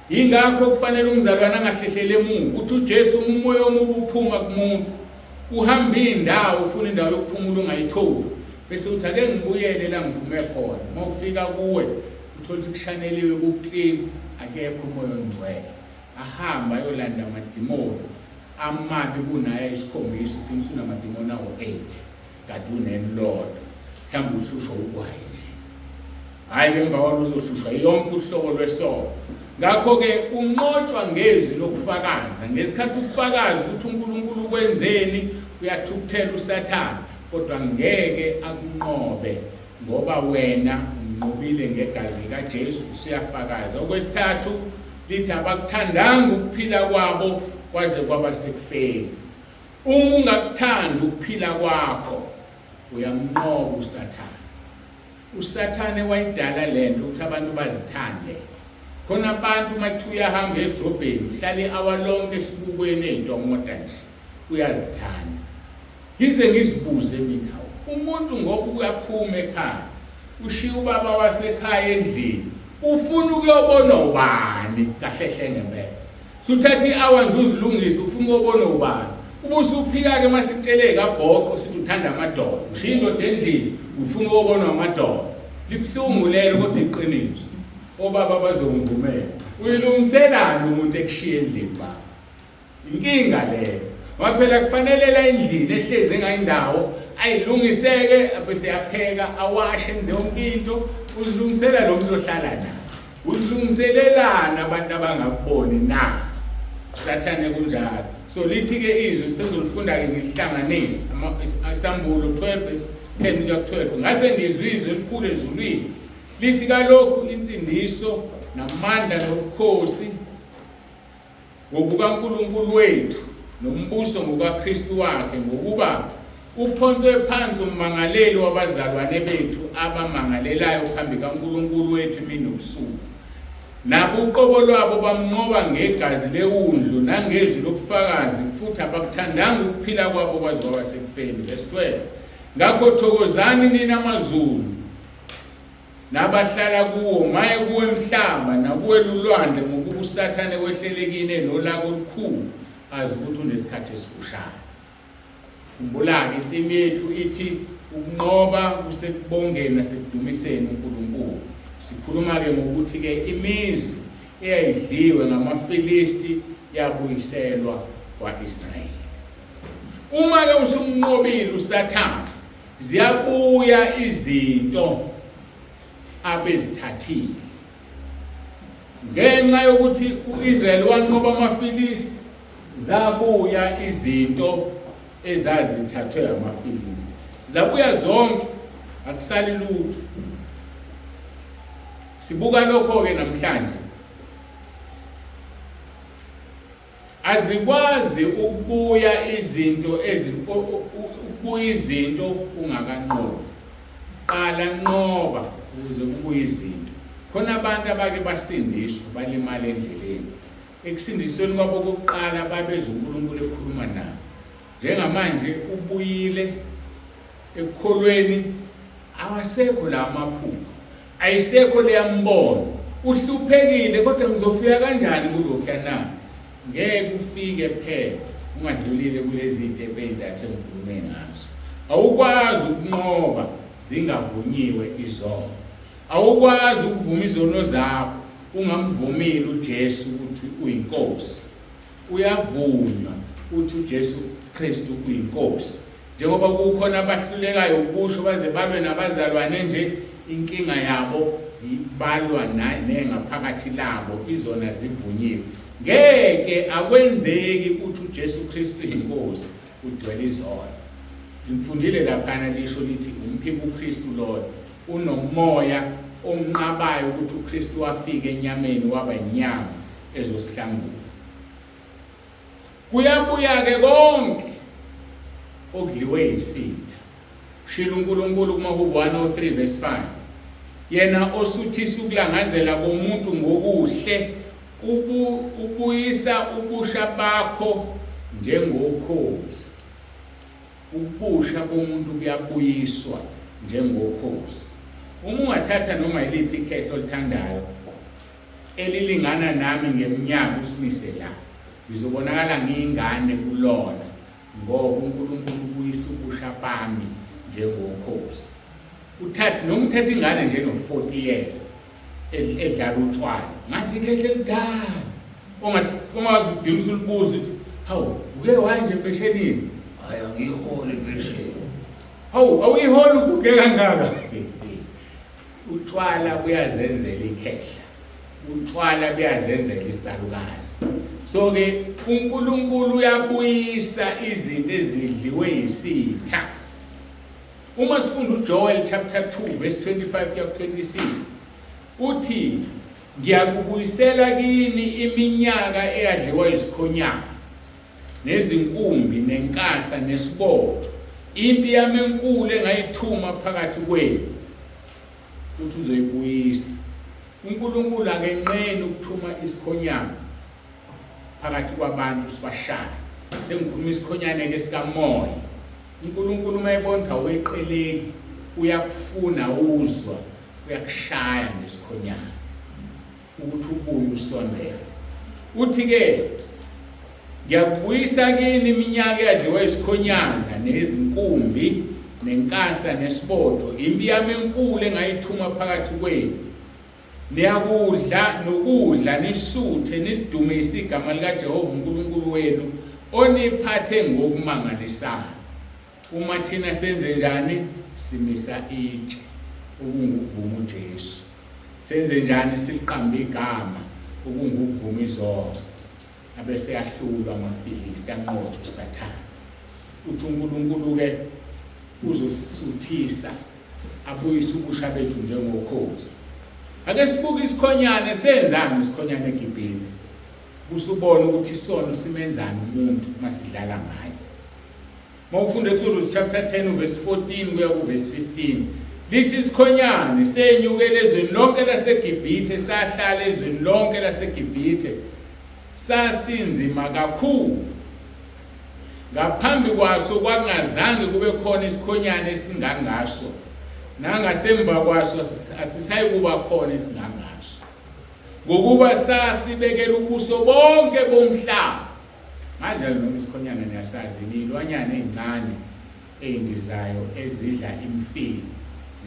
Ingakho kufanele umzalwane angahlehlele emuva uthi uJesu uma umoya omubi uphuma kumuntu uhamba indawo ufuna indawo yokuphumula ungayitholi bese uthi ake ngibuyele la ngiphume khona uma ufika kuwe Uthole ukuthi kushaneliwe ku-clean akekho umoya ongcwele. Ahambe ayolanda amadimoni amabi kunaye ayisikhombisa ugcina usunamadimoni awu-8 kade unelilodwa mhlawumbe uhlushwa ugwayi nje. Hhayi ke emva kwalo uzohlushwa yonke uhlobo lwesono. Ngakho-ke unqotshwa ngezwi lokufakaza. Ngesikhathi ufakaza ukuthi uNkulunkulu ukwenzeni, uyathukuthela uSathane, kodwa ngeke akunqobe ngoba wena unqobile ngegazi likaJesu, usuyafakaza. Okwesithathu lithi abakuthandanga ukuphila kwabo kwaze kwaba sekufeni. Uma ungakuthandi ukuphila kwakho, uyamnqoba uSathane. USathane wayidala lento ukuthi abantu bazithande. Khona abantu uma kuthiwa uyahamba edrobheni uhlala i-hour lonke esibukweni ey'ntomoda nje uyazithanda. Ngize ngizibuze mina hawu umuntu ngoba uyaphuma ekhaya ushiya ubaba wasekhaya endlini ufuna ukuyobona ubani kahle hle ngempela. Suthatha i-hour nje uzilungise ufuna ukuyobona ubani. Ubusuphika-ke uma sikutshele kabhoqo sithi uthanda amadoda. Ushiya indoda endlini ufuna ukuyobonwa amadoda. Libuhlungu lelo kodwa iqiniso. Obaba bazongivumela. Uyilungiselani umuntu ekushiya endlini baba? Inkinga leyo. Ngoba phela kufanele la endlini ehlezi engayindawo ayilungiseke bese yapheka awashe enze yonke into uzilungisela lo muntu ohlala naye. Uzilungiselelana abantu abangakuboni na? Sathane kunjalo. So lithi ke izwi sengizolifunda ke ngilihlanganise isambulo 12 verse 10 kuya 12. Ngase ngizwe izwi elikhulu ezulwini lithi kalokhu insindiso namandla nobukhosi ngokukaNkulunkulu wethu nombuso ngokaKristu wakhe, ngokuba uphonswe phansi ummangaleli wabazalwane bethu abamangalelayo phambi kaNkulunkulu wethu imini nobusuku. Nabo uqobo lwabo bamnqoba ngegazi lewundlu nangezwi lobufakazi, futhi abakuthandanga ukuphila kwabo kwaze kwaba sekufeni. Verse 12. Ngakho thokozani nina mazulu nabahlala kuwo, maye kuwe mhlaba nakuwe lulwandle, ngokuba uSathane wehlele kini enolaka olukhulu, azi ukuthi unesikhathi esifushane. Khumbula-ke itheme yethu ithi ukunqoba kusekubongeni nasekudumiseni uNkulunkulu. Sikhuluma-ke ngokuthi-ke imizi eyayidliwe ngamaFilisti yabuyiselwa kwa-Israyeli. Uma-ke usumnqobile uSathane, Ziyabuya izinto abezithathile. Ngenxa yokuthi uIsrael wanqoba amaFilisti, zabuya izinto ezazithathwe amaFilisti. Zabuya zonke, akusali lutho. Sibuka lokho-ke namhlanje. Azikwazi ukubuya izinto ukubuya izinto ungakanqobi. Qala nqoba ukuze kubuye izinto. Khona abantu abake basindiswa balimala endleleni. Ekusindisweni kwabo kokuqala babezwa uNkulunkulu ekhuluma nabo. Njengamanje ubuyile ekukholweni awasekho la maphupho ayisekho leyambono uhluphekile kodwa ngizofika kanjani kulokhuya na ngeke ufike phela ungadlulile kulezi zinto ezintathu engikhulume ngazo awukwazi ukunqoba zingavunyiwe izono awukwazi ukuvuma izono zakho ungamvumile uJesu ukuthi uyinkosi Uyavunywa uthi uJesu Kristu uyiNkosi. Njengoba kukhona abahlulekayo ukusho baze balwe nabazalwane nje, inkinga yabo balwa nengaphakathi labo, izona zivunyiwe. Ngeke akwenzeki uthi uJesu Kristu iNkosi ugcwele izono. Simfundile laphana lisho lithi umphika uKristu loyo unomoya onqabayo ukuthi uKristu wafika enyameni waba inyama ezosihlangula. Kuyabuya-ke konke okudliwe yisitha. Ushilo uNkulunkulu kumaHubo 103 verse 5. Yena osuthisa ukulangazela komuntu ngokuhle ubuyisa ubusha bakho njengokhozi. Ubusha bomuntu buyabuyiswa njengokhozi. Uma ungathatha noma yiliphi ikhehla olithandayo elilingana nami ngeminyaka usimise la ngizobonakala ngiyingane kulona ngoba uNkulunkulu ubuyisa ubusha bami njengokhozi uthatha noma uthatha ingane nje no-40 years edlala utshwala ngathi kehle lidala ungazi udinga usulibuza ukuthi hawu uke wanje empeshenini hayi angiyiholi impesheni hawu awuyiholi uguge kangaka utshwala buyazenzela ikhehla. Utshwala buyazenzela isalukazi. So ke uNkulunkulu uyabuyisa izinto ezidliwe yisitha. Uma sifunda uJoel chapter 2 verse 25 kuya ku-26 uthi ngiyakubuyisela kini iminyaka eyadliwa isikhonyana nezinkumbi nenkasa nesibotho impi yami enkulu engayithuma phakathi kwenu uthi uzoyibuyisa uNkulunkulu akenqeni ukuthuma isikhonyana phakathi kwabantu sibashaya sengikhuluma isikhonyane ke sikamoya uNkulunkulu uma ebona ukuthi aweqeleki uyakufuna uzwa uyakushaya ngesikhonyana ukuthi ubuye usondele uthi ke ngiyakubuyisa kini iminyaka eyadliwa isikhonyana nezinkumbi nenkasa nesibotho impi yami enkulu engayithuma phakathi kwenu Niyakudla nokudla nisuthe nidumise igama likaJehova uNkulunkulu wenu oniphathe ngokumangalisayo. Uma thina senze njani? Simisa itshe okungukuvuma uJesu. Senze njani? Siliqambe igama okungukuvuma izono. Abese yahlulwa amaFilisti anqotshwa uSathane. Uthi uNkulunkulu-ke uzosisuthisa abuyise ubusha bethu njengokhozi. Ake sibuke isikhonyane senzani isikhonyane eGibhithe. Kusubona ukuthi isono simenzani umuntu uma sidlala ngaye. Uma ufunda Exodus chapter 10 verse 14 kuya ku verse 15 lithi isikhonyane senyukela ezweni lonke laseGibhithe sahlala ezweni lonke laseGibhithe sasinzima kakhulu. Ngaphambi kwaso kwakungazange kube khona isikhonyane esingangaso, nangasemva kwaso asisayikuba khona esingangaso. Ngokuba sasibekela ubuso bonke bomhlaba. Kanjalo noma isikhonyane niyasazi, iy'lwanyana ey'ncane ey'ndizayo ezidla imifino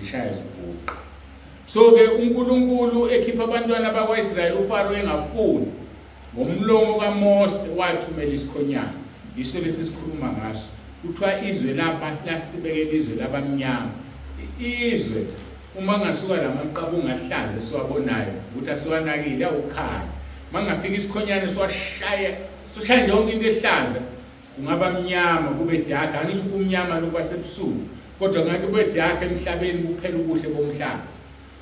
zishaya zibhuqe. So-ke uNkulunkulu ekhipha abantwana bakwa-Israyeli uFaro engafuni Ngomlomo kaMose wathumela isikhonyana, yiso lesi sikhuluma ngaso. Kuthiwa izwe laba lasibekela izwe labamnyama. Izwe uma ngasuka lamaqabunga ahlaza esiwabonayo ukuthi asiwanakile awukhanya. Mangafika isikhonyane siwashaya, sishaya yonke into ehlaza kungaba mnyama kube dark, angisho ubumnyama lokhu basebusuku kodwa ngake kube dark emhlabeni kuphela ubuhle bomhlaba.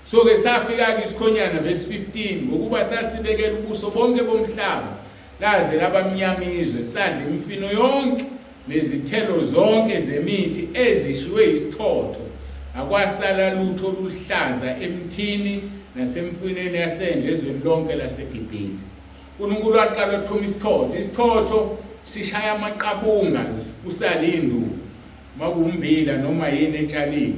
So ke safika-ke isikhonyana verse 15 ngokuba sasibekela ubuso bonke bomhlaba laze labamnyama izwe sadla imifino yonke nezithelo zonke zemithi ezishiwe yisichotho akwasala lutho oluhlaza emthini nasemfinweni yasendle ezweni lonke laseGibhithe. uNkulunkulu waqala wathuma isichotho, isichotho sishaya amaqabunga kusale induku makuwumbila noma yini etshaliwe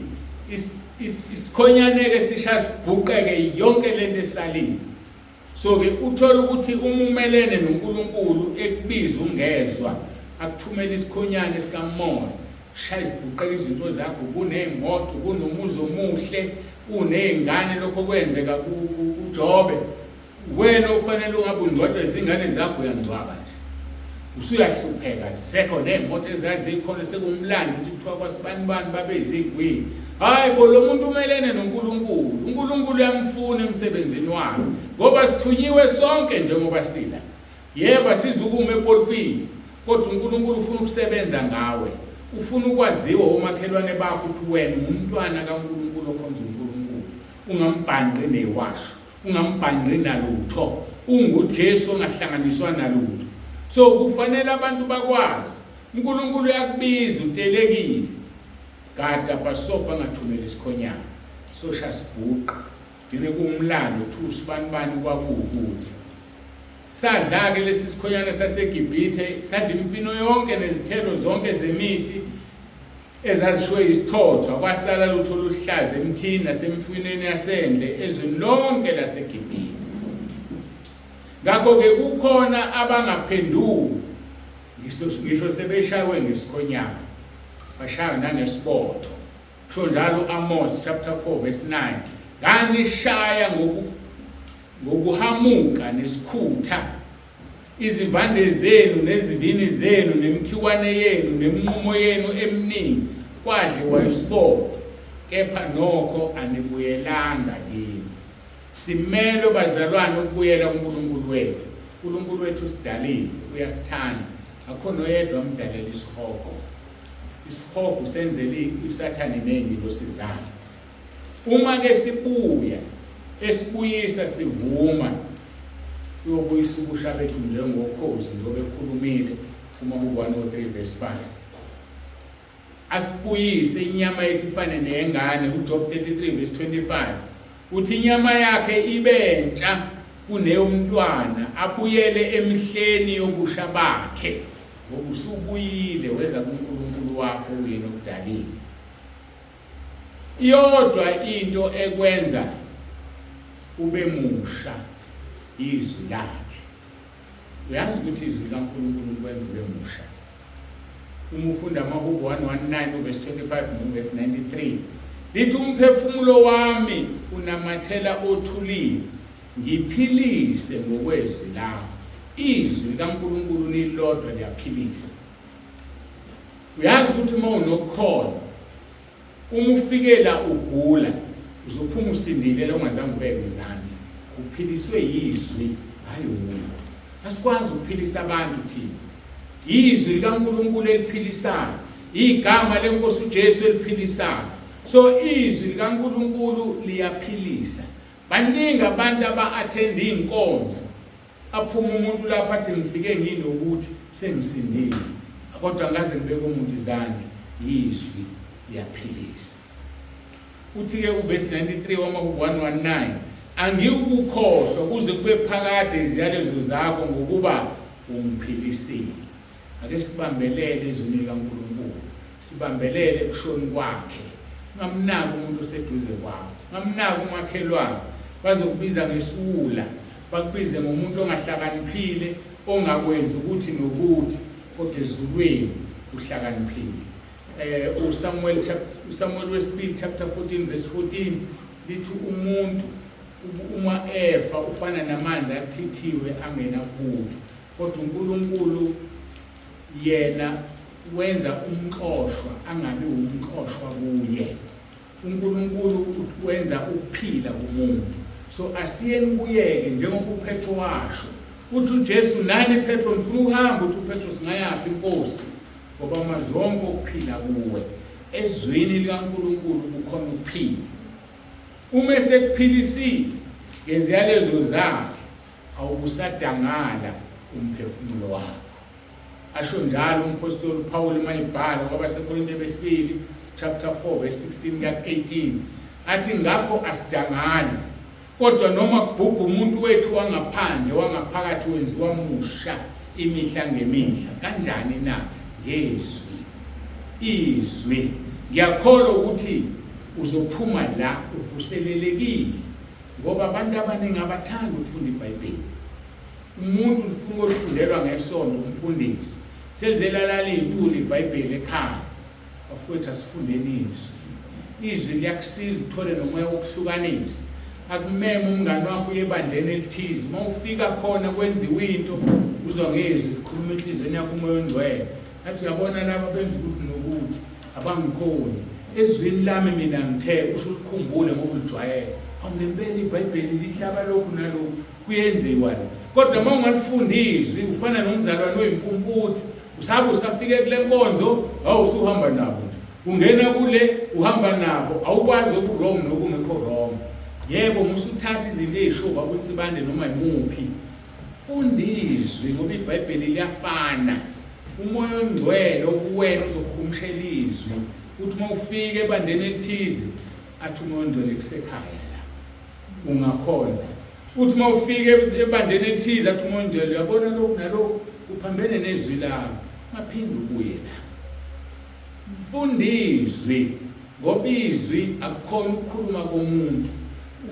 isikhonyane-ke sisha sibhuqeke yonke lento esalile so-ke uthole ukuthi uma umelene noNkulunkulu ekubiza ungezwa akuthumele isikhonyane sikamoya shaya izibhuqeka izinto zakho kuney'moto kunomuzi omuhle kuney'ngane lokho kwenzeka kuJobe Wena ofanele ungabe ungcwatshwa izingane zakho uyangcwaba nje. Usuyahlupheka zisekho ney'moto ezazikhona sekumlando ukuthi kuthiwa kwasibani bani babeyizigwili. Hayi bo lo muntu umelene noNkulunkulu. UNkulunkulu uyamfuna emsebenzini wakhe ngoba sithunyiwe sonke njengoba sila. Yebo asizukuma epulpiti kodwa uNkulunkulu ufuna ukusebenza ngawe. Ufuna ukwaziwa omakhelwane bakho ukuthi wena ungumntwana kaNkulunkulu okhonza uNkulunkulu. Ungambhanqi newasho. Ungambhanqi nalutho. UnguJesu ongahlanganiswa nalutho. So kufanele abantu bakwazi. uNkulunkulu uyakubiza utelekile. Gada bhasobha angathumeli isikhonyana. Sosha sibhuqa. Ngine kuwumlando kuthiwa usibanibani kwakuwukuthi. Sadla-ke lesi sikhonyana saseGibhithe, sadla imifino yonke nezithelo zonke zemithi ezazishiwe yisichotho, akwasala lutho oluhlaza emthini nasemifwinweni yasendle ezweni lonke laseGibhithe. Ngakho-ke kukhona abangaphenduki ngisho sebeshawe ngesikhonyana, bashaywe nangesibotho. Kusho njalo u-Amos chapter 4 verse 9. Nganishaya ngokuhamuka nesikhutha Izivande zenu nezivini zenu nemikhiwane yenu neminqumo yenu eminingi kwadliwa isibotho, kepha nokho anibuyelanga kimi. Simelwe bazalwane ukubuyela kuNkulunkulu wethu. uNkulunkulu wethu usidalile, uyasithanda. Akukho noyedwa amdalela isihogo. Isihogo senzele uSathane nezingilosi zakhe. Uma ke sibuya esibuyisa sivuma uyobuyisa ubusha bethu njengokhozi njengoba ekhulumile kuMahubo 103 verse 5. Asibuyise inyama yethu ifane neyengane uJob 33 verse 25 uthi inyama yakhe ibe ntsha kuneyomntwana abuyele emihleni yobusha bakhe ngoba usubuyile weza kuNkulunkulu wakho uyena okudalile. Iyodwa into ekwenza ube musha izwi lakhe. Uyazi ukuthi izwi likaNkulunkulu likwenza ube musha. Uma ufunda amaHubo 119 uvesi 25 novesi 93 lithi umphefumulo wami unamathela othulini ngiphilise ngokwezwi lakho. Izwi likaNkulunkulu lilodwa liyaphilisa. Uyazi ukuthi uma unokukholwa uma ufikela ugula uzophuma usindile la ungazange ubeke izandla. Uphiliswe yizwi hayi umuntu. Asikwazi ukuphilisa abantu thina. Yizwi likaNkulunkulu eliphilisayo. Igama lenkosi uJesu eliphilisayo. So izwi likaNkulunkulu liyaphilisa. Baningi abantu aba-attend iy'nkonzo Aphume umuntu lapha athi ngifike nginokuthi sengisindile kodwa ngaze ngibeke umuntu izandla yizwi liyaphilisa. Uthi-ke uvesi 93 wamaHubo 119 angiwukukhohlwa kuze kube phakade iziyalezo zakho ngokuba ungiphilisile. Ake sibambelele ezwini likaNkulunkulu, sibambelele ekushoni kwakhe. Ungamnaki umuntu oseduze kwakho, ungamnaki umakhelwane, bazokubiza ngesiwula, bakubize ngomuntu ongahlakaniphile, ongakwenzi ukuthi nokuthi, kodwa ezulwini uhlakaniphile. Eh uSamuel chapter uSamuel wesibili chapter 14 verse 14 lithi umuntu uma efa ufana namanzi achithiwe angenabutho. Kodwa uNkulunkulu yena wenza umxoshwa angabi umxoshwa kuye. uNkulunkulu wenza ukuphila kumuntu. So asiyeni kuyeke njengoba uPetro washo. Uthi uJesu nani Petro ngifuna ukuhamba uthi uPetro singayaphi inkosi ngoba amazwi onke okuphila kuwe. Ezwini likaNkulunkulu kukhona ukuphila. Uma esekuphilisile ngeziyalezo zakhe awukusadangala umphefumulo wakho. Asho njalo umphostoli uPaul uma ebhala kwabaseKorinte besibili chapter 4 verse 16 kuya 18 athi ngakho asidangali kodwa noma kubhubha umuntu wethu wangaphandle wangaphakathi wenziwa musha imihla ngemihla kanjani na ngezwi izwi ngiyakholwa ukuthi uzophuma la uvuselelekile Ngoba abantu abaningi abathandi ukufunda iBhayibheli. Umuntu ufuna ukufundelwa ngesonto umfundisi. Selize lalala iy'ntuli iBhayibheli ekhaya. Bafowethu asifundeni izwi. Izwi liyakusiza uthole nomoya wokuhlukanisa. Akumeme umngani wakho uye ebandleni elithize. Uma ufika khona kwenziwa into uzwa ngezwi likhuluma enhliziyweni yakho umoya ongcwele. Athi uyabona laba benza ukuthi nokuthi. Abangikhonzi. Ezwini lami mina ngithe usho ulikhumbule ngoba ulijwayele. Awu ngempela iBhayibheli lihlaba lokhu nalokhu kuyenziwa la. Kodwa uma ungalifunda izwi ufana nomzalwane oyimpumputhe usabe usafike kule nkonzo hawu usuhamba nabo. Ungena kule uhamba nabo awukwazi oku-wrong nokungekho wrong. Yebo musuthatha izinto ezisho baba uNsibande noma yimuphi. Funda izwi ngoba iBhayibheli liyafana. Umoya ongcwele okuwena uzokuhumushela izwi. Uthi uma ufika ebandleni elithize athi umoya ongcwele kusekhaya la. Ungakhonza. Uthi uma ufika ebandleni elithize athi umoya ongcwele uyabona lokhu nalokhu kuphambene nezwi lami. Ungaphinde ubuye la. Funda izwi ngoba izwi akukhona ukukhuluma komuntu.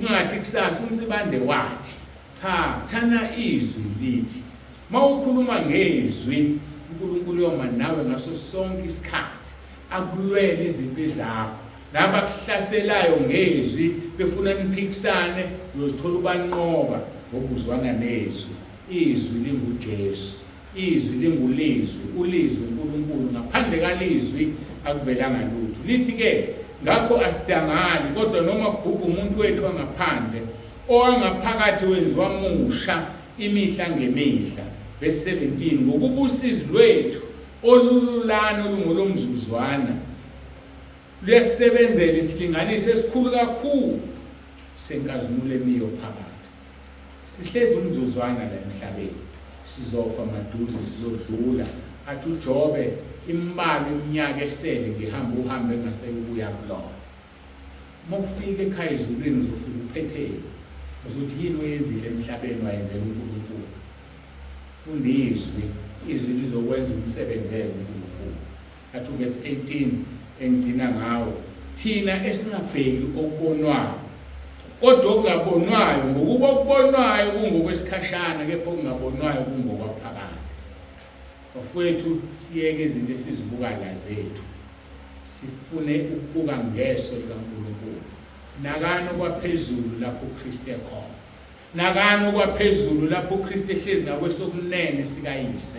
Ungathi kusasa uNsibande wathi. Cha, thana izwi lithi. Mawukhuluma ngezwi, uNkulunkulu uyoma nawe ngaso sonke isikhathi. Akulwele izimpi zakho. Laba kuhlaselayo ngezwi befuna niphikisane, uyozithola ubanqoba ngoba uzwana nezwi. Izwi linguJesu. Izwi lingulizwi, ulizwi uNkulunkulu, ngaphandle kalizwi akuvelanga lutho. Lithi ke ngakho asidangali kodwa noma kubhubha umuntu wethu wangaphandle Owangaphakathi wenziwa musha imihla ngemihla. Verse 17, ngokuba usizi lwethu olululana olungolomzuzwana luyasebenzela isilinganiso esikhulu kakhulu senkazimulo emiyo phakathi. Sihlezi umzuzwana la emhlabeni, sizofa maduze, sizodlula. Athi uJobe, imbalwa iminyaka esele ngihamba uhambe engaseyubuya kulona. Uma ufika ekhaya ezulwini uzofika uphetheni, uzothi yini oyenzile emhlabeni wayenzela uNkulunkulu. Funda izwi, izwi lizokwenza umsebenzele uNkulunkulu. Athi uvesi 18 engigcina ngawo, thina esingabheki okubonwayo kodwa okungabonwayo, ngokuba okubonwayo kungokwesikhashana kepha okungabonwayo kungokwaphakade. Bafowethu, siyeke izinto esizibuka la zethu, sifune ukubuka ngeso likaNkulunkulu. Nakani okwaphezulu lapho uKristu ekhona. Nakani okwaphezulu lapho uKristu ehlezi ngakwesokunene sikaYise.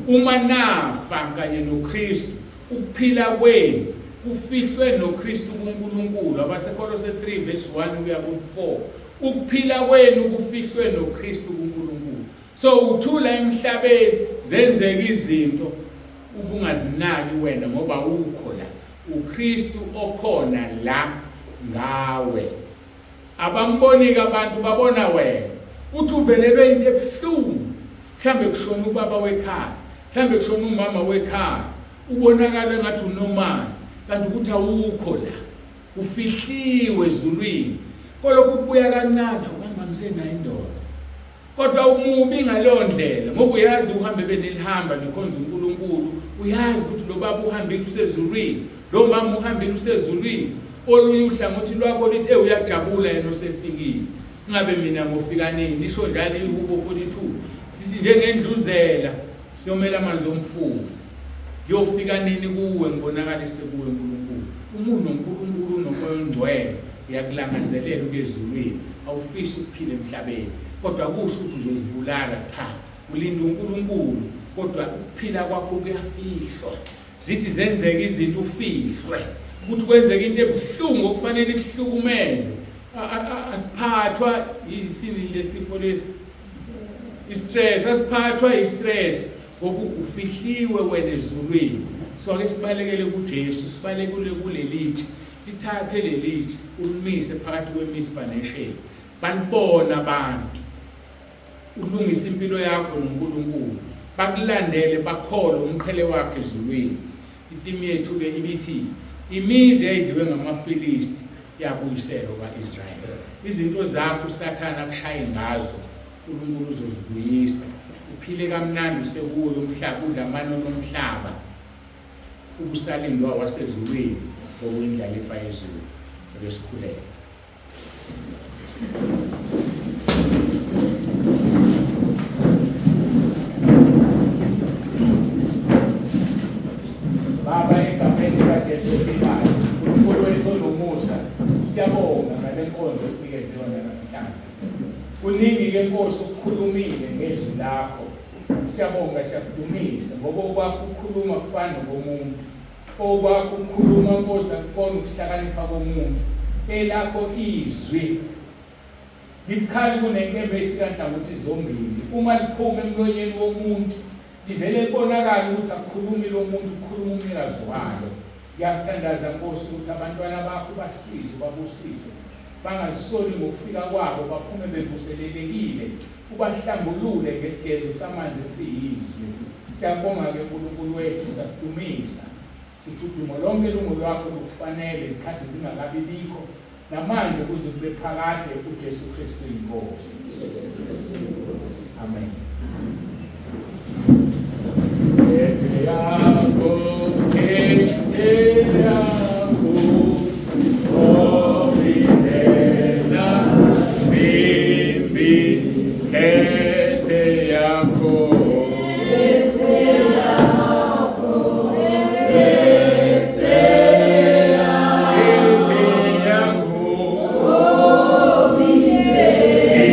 Uma nafa kanye noKristu, ukuphila kwenu kufihlwe noKristu kuNkulunkulu. AbaseKolose 3 verse 1 kuya ku-4. Ukuphila kwenu kufihlwe noKristu kuNkulunkulu. So uthula emhlabeni zenzeka izinto ubungazinaki wena ngoba ukho la. UKristu okhona la ngawe. Abamboni-ke abantu babona wena. Uthi uvelelwe into ebuhlungu. Mhlambe kushona ubaba wekhaya, mhlambe kushona umama wekhaya. Ubonakala engathi unormal kanti ukuthi awukho la. Ufihliwe ezulwini. Kolokhu kubuya kancane uhamba ngisenayo indoda. Kodwa umubi ngaleyo ndlela ngoba uyazi uhambe benilihamba nikhonza uNkulunkulu, uyazi ukuthi lo baba uhambile usezulwini, lo mama uhambile usezulwini. Olunye uhlangothi lwakho lithi uyajabula yena osefikile. Ngabe mina ngofika nini? Isho njalo iHubo 42. Lithi njengendluzela yomela amanzi omfula. Ngiyofika nini kuwe ngibonakalise kuwe uNkulunkulu. Uma unoNkulunkulu unoMoya oNgcwele uyakulangazelela ukuya ezulwini, awufisi ukuphila emhlabeni. Kodwa akusho ukuthi uzozibulala, cha. Ulinda uNkulunkulu, kodwa ukuphila kwakho kuyafihlwa. Zithi zenzeka izinto ufihlwe. Ukuthi kwenzeka into ebuhlungu okufanele ikuhlukumeze. Asiphathwa yisini lesifo lesi? I-stress, asiphathwa i-stress ngoba ufihliwe wena ezulwini. So ake sibalekele kuJesu, sibalekele kulelitshe. Lithathe lelitshe ulimise phakathi kweMispa neShemi. Balibona abantu. Ulungise impilo yakho noNkulunkulu. Bakulandele bakholwe umqhele wakhe ezulwini. Itheme yethu-ke ibithi imizi eyayidliwe ngamaFilisti yabuyiselwa kwa-Israyeli. Izinto zakho uSathane akushaye ngazo, uNkulunkulu uzozibuyisa. Uphile kamnandi usekuwo lo mhlaba, udla amanono omhlaba, ubusalindwa wasezulwini ngokuyindlalifa yezulu. Ake sikhuleke. Baba, egameni likaJesu ophilayo, uNkulunkulu wethu onomusa, siyabonga ngale nkonzo osinikeze yona namhlanje. Kuningi-ke Nkosi ukukhulumile ngezwi lakho. Siyabonga, siyakudumisa ngoba okwakho ukukhuluma kufana nokomuntu. Okwakho ukukhuluma Nkosi akukona ukuhlakanipha komuntu. Elakho izwi libukhali kunenkemba esika nhlangothi zombili. Uma liphuma emlonyeni womuntu livele libonakale ukuthi akukhulumi lo muntu, kukhuluma umnikazi walo. Ngiyakuthandaza Nkosi ukuthi abantwana bakho ubasize ubabusise, bangazisoli ngokufika kwabo, baphume bevuselelekile, ubahlambulule ngesigezo samanzi esiyizwi. Siyabonga-ke Nkulunkulu wethu, siyakudumisa. Sithi udumo lonke lungolwakho lukufanele, izikhathi zingakabi bikho, namanje kuze kube phakade, uJesu Kristu iNkosi. Amen. Ethe yakho, ethe yakho, obindlela zimbi, ethe yakho. Ethe yakho,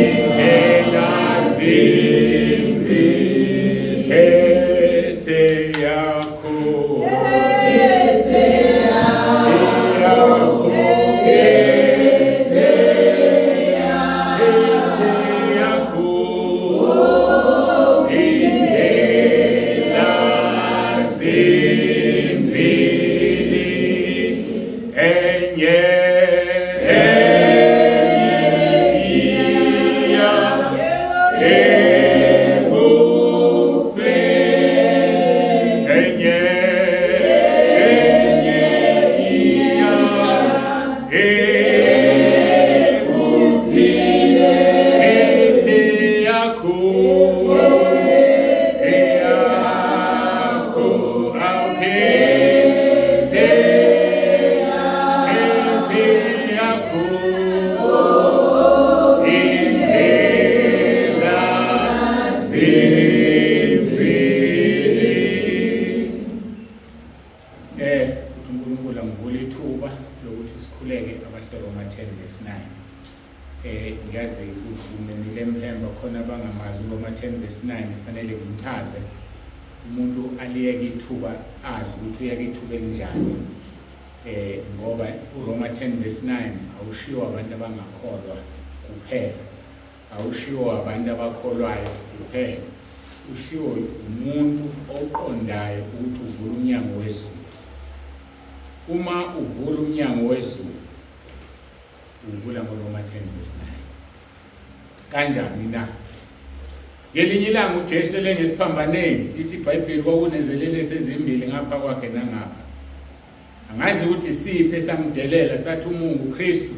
indlela zimbi, ethe yakho. Yakho, ethe Ekufeni enye enye iya ekuphileni yakho eyakho awukhethe khethe yakho indlela zimbili. Uthi uNkulunkulu angivule ithuba lokuthi sikhuleke abaseRoma 10 verse 9. Ngiyazi ukuthi kumemile Mphemba khona abangamazi uRoma 10 verse 9, kufanele ngimchaze. Umuntu aliyeke ithuba azi ukuthi uyeke ithuba elinjani. Ngoba uRoma 10 verse 9 awushiwo abantu abangakholwa kuphela, awushiwo abantu abakholwayo kuphela, ushiwo umuntu oqondayo ukuthi uvula umnyango wezulu. Uma uvula umnyango wezulu, uvula ngoRoma 10 verse 9. Kanjani na? Ngelinye ilanga uJesu elengesiphambaneni, lithi iBhayibheli kwakunezelelesi ezimbili ngapha kwakhe nangapha. Angazi ukuthi siphi esamdelela sathi uma unguKristu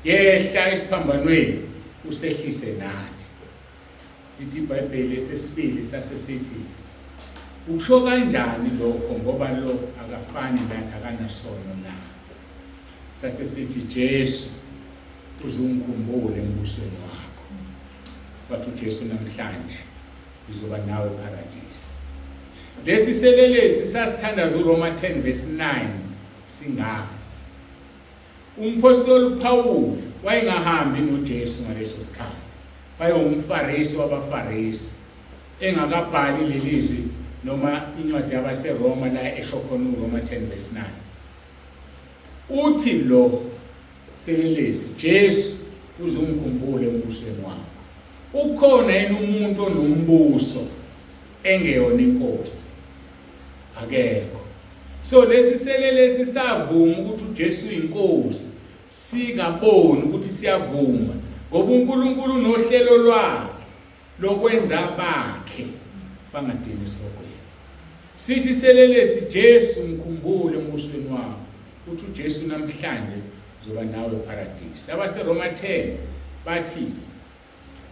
yehla esiphambanweni usehlise nathi. Lithi iBhayibheli esesibili sase sithi ukusho kanjani lokho ngoba lo akafani nathi akanasono na. Sase sithi Jesu uzungikhumbule embusweni wakho. Wathi uJesu namhlanje ngizoba nawe eParadise. Lesi selelesi sasithandaza uRoma 10 verse 9 singazi. Umphostoli uPawulu wayengahambi noJesu ngaleso sikhathi. WayewumFarisi wabaFarisi engakabhali leli zwi noma incwadi yabaseRoma la esho khona uRoma 10 verse 9. Uthi lo selelesi Jesu uzungikhumbule embusweni wakho. Ukhona yini umuntu onombuso engeyona inkosi? Akekho. So lesi selelesi savuma ukuthi uJesu uyinkosi, singaboni ukuthi siyavuma ngoba uNkulunkulu unohlelo lwakhe lokwenza abakhe bangagcini esihogweni. Sithi selelesi Jesu ngikhumbule embusweni wakho. Uthi uJesu namhlanje ngizoba nawe eParadise. AbaseRoma 10 bathi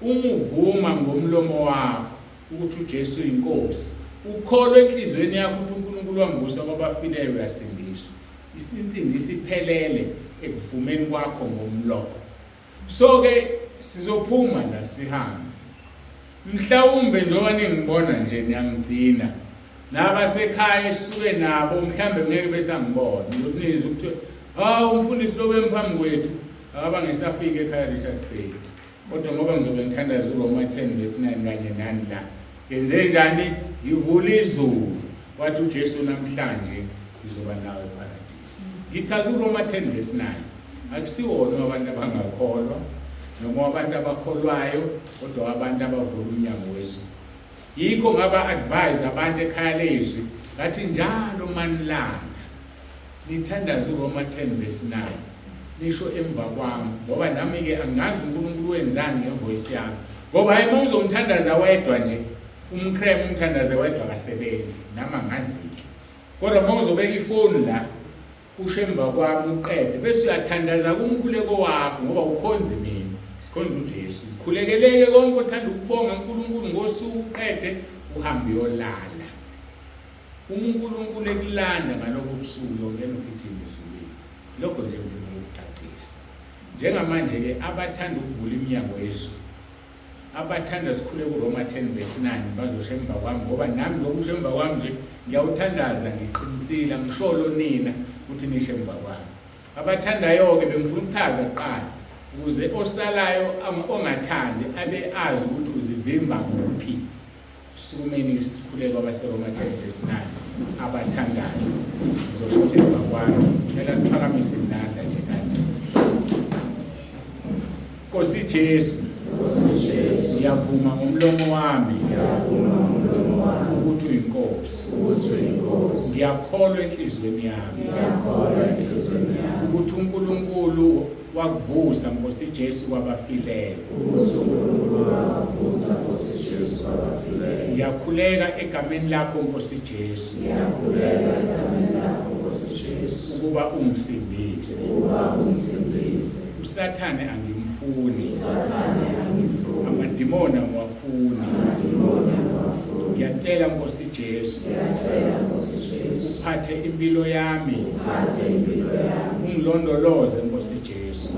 uma uvuma ngomlomo wakho ukuthi uJesu uyinkosi, ukholwe enhliziyweni yakho ukuthi uNkulunkulu wamvusa kwabafileyo, uyasindiswa. Isinsindiso iphelele ekuvumeni kwakho ngomlomo. So ke sizophuma la sihambe. Mhlawumbe njengoba ningibona nje niyangigcina. Nabasekhaya esisuke nabo mhlambe ngeke besangibona. Ngizokunizwa ukuthi hawu umfundisi lo bemphambi kwethu akaba ngisafika ekhaya Richards Bay. Kodwa ngoba ngizobe ngithandaza uRoma 10 verse 9 kanye nani la. Ngenze njani? Ngivula izulu. Wathi uJesu namhlanje ngizoba nawe eParadise. Ngithatha uRoma 10 verse 9. Akusiwona abantu abangakholwa noma abantu abakholwayo kodwa abantu abavula umnyango wezulu. Yikho ngaba advise abantu ekhaya lezwi ngathi njalo manilala nithandaze uRoma 10 verse 9 nisho emva kwami ngoba nami ke angazi uNkulunkulu wenzani ngevoice yami ngoba hayi uma uzomthandaza wedwa nje umkrem umthandaze wedwa akasebenzi nami angazi-ke kodwa uma uzobeka ifoni la usho emva kwami uqede bese uyathandaza kumkhuleko wakho ngoba ukhonzi mina sikhonza uJesu zikhulekeleke konke othanda ukubonga uNkulunkulu ngosuku uqede uhambe uyolala. Uma uNkulunkulu ekulanda ngalobo busuku uyongena ugijima ezulwini. Lokho nje ngifuna ukukucacisa. Njengamanje-ke abathanda ukuvula iminyango yezulu, abathanda sikhule kuRoma 10 verse 9 bazosho emva kwami ngoba nami njengoba usho emva kwami nje ngiyawuthandaza ngiqinisile angisholo nina ukuthi nisho emva kwami. Abathandayo-ke bengifuna ukuchaza kuqala ukuze osalayo ongathandi abe azi ukuthi uzivimba kuphi. Sukumeni sikhuleke kwabaseRoma 10 verse 9 abathandayo ngizosho emva kwami. Cela siphakamise izandla nje kanje. Nkosi Jesu, ngiyavuma ngomlomo wami Ukuthi uyiNkosi. Ngiyakholwa enhliziyweni yami. Ukuthi uNkulunkulu wakuvusa Nkosi Jesu kwabafileyo. Ngiyakhuleka egameni lakho Nkosi Jesu. Ukuba ungisindise. uSathane angimfuni. Amadimoni angiwafuni. Ngiyacela Nkosi Jesu. Uphathe impilo yami. Ungilondoloze Nkosi Jesu.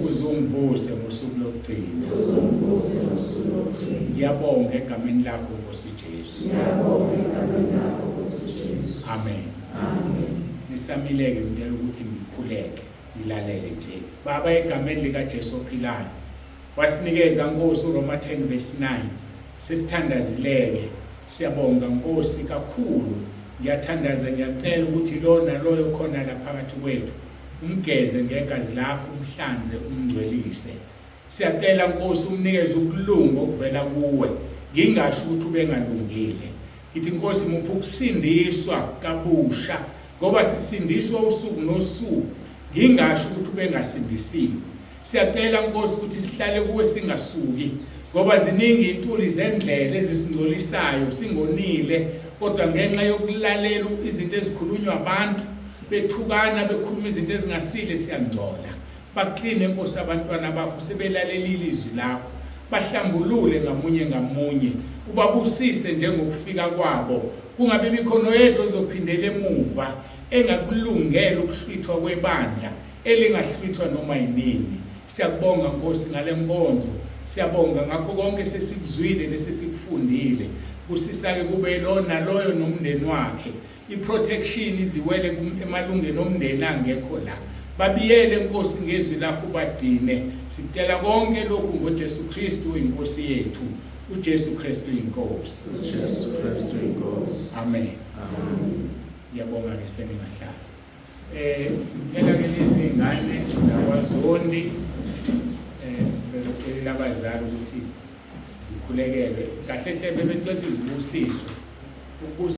Uzungivuse ngosuku lokugcina. Ngiyabonga egameni lakho Nkosi Jesu. Amen. Nisamile-ke ngicela ukuthi ngikhuleke nilalele nje. Baba, egameni likaJesu ophilayo, wasinikeza Nkosi uRoma 10 verse 9. Sesithandazileke. Siyabonga Nkosi kakhulu. Ngiyathandaza, ngiyacela ukuthi lo naloyo khona la phakathi kwethu umgeze ngegazi lakho, umhlanze, umngcwelise. Siyacela Nkosi umnikeze ukulunga okuvela kuwe. Ngingasho ukuthi ubengalungile. Ngithi Nkosi muphe ukusindiswa kabusha, ngoba sisindiswa usuku nosuku. Ngingasho ukuthi ubengasindisiwe. Siyacela Nkosi ukuthi sihlale kuwe singasuki, ngoba ziningi intuli zendlela ezisingcolisayo, singonile, kodwa ngenxa yokulalela izinto ezikhulunywa abantu bethukana, bekhuluma izinto ezingasile, siyangcola. Bakline Nkosi abantwana bakho sebelalelile izwi lakho, bahlambulule ngamunye ngamunye, ubabusise njengokufika kwabo, kungabi bikho noyedwa ozophindela emuva engakulungela ukuhlwithwa kwebandla elingahlwithwa noma yinini. Siyakubonga Nkosi ngale nkonzo, siyabonga ngakho konke sesikuzwile nesesikufundile. Busisa-ke kube lo naloyo nomndeni wakhe, i-protection iziwele emalungeni omndeni angekho la. Babiyele Nkosi ngezwi lakho, ubagcine. Sicela konke lokhu ngoJesu Kristu inkosi yethu. uJesu Kristu inkosi. uJesu Kristu inkosi. Amen. Amen. Ngiyabonga ke, seningahlala. Ngicela ke lezi ngane zakwaZondi bezocelela abazali ukuthi zikhulekelwe. Kahle hle bebecela zibusiswe. Ukubusiswa.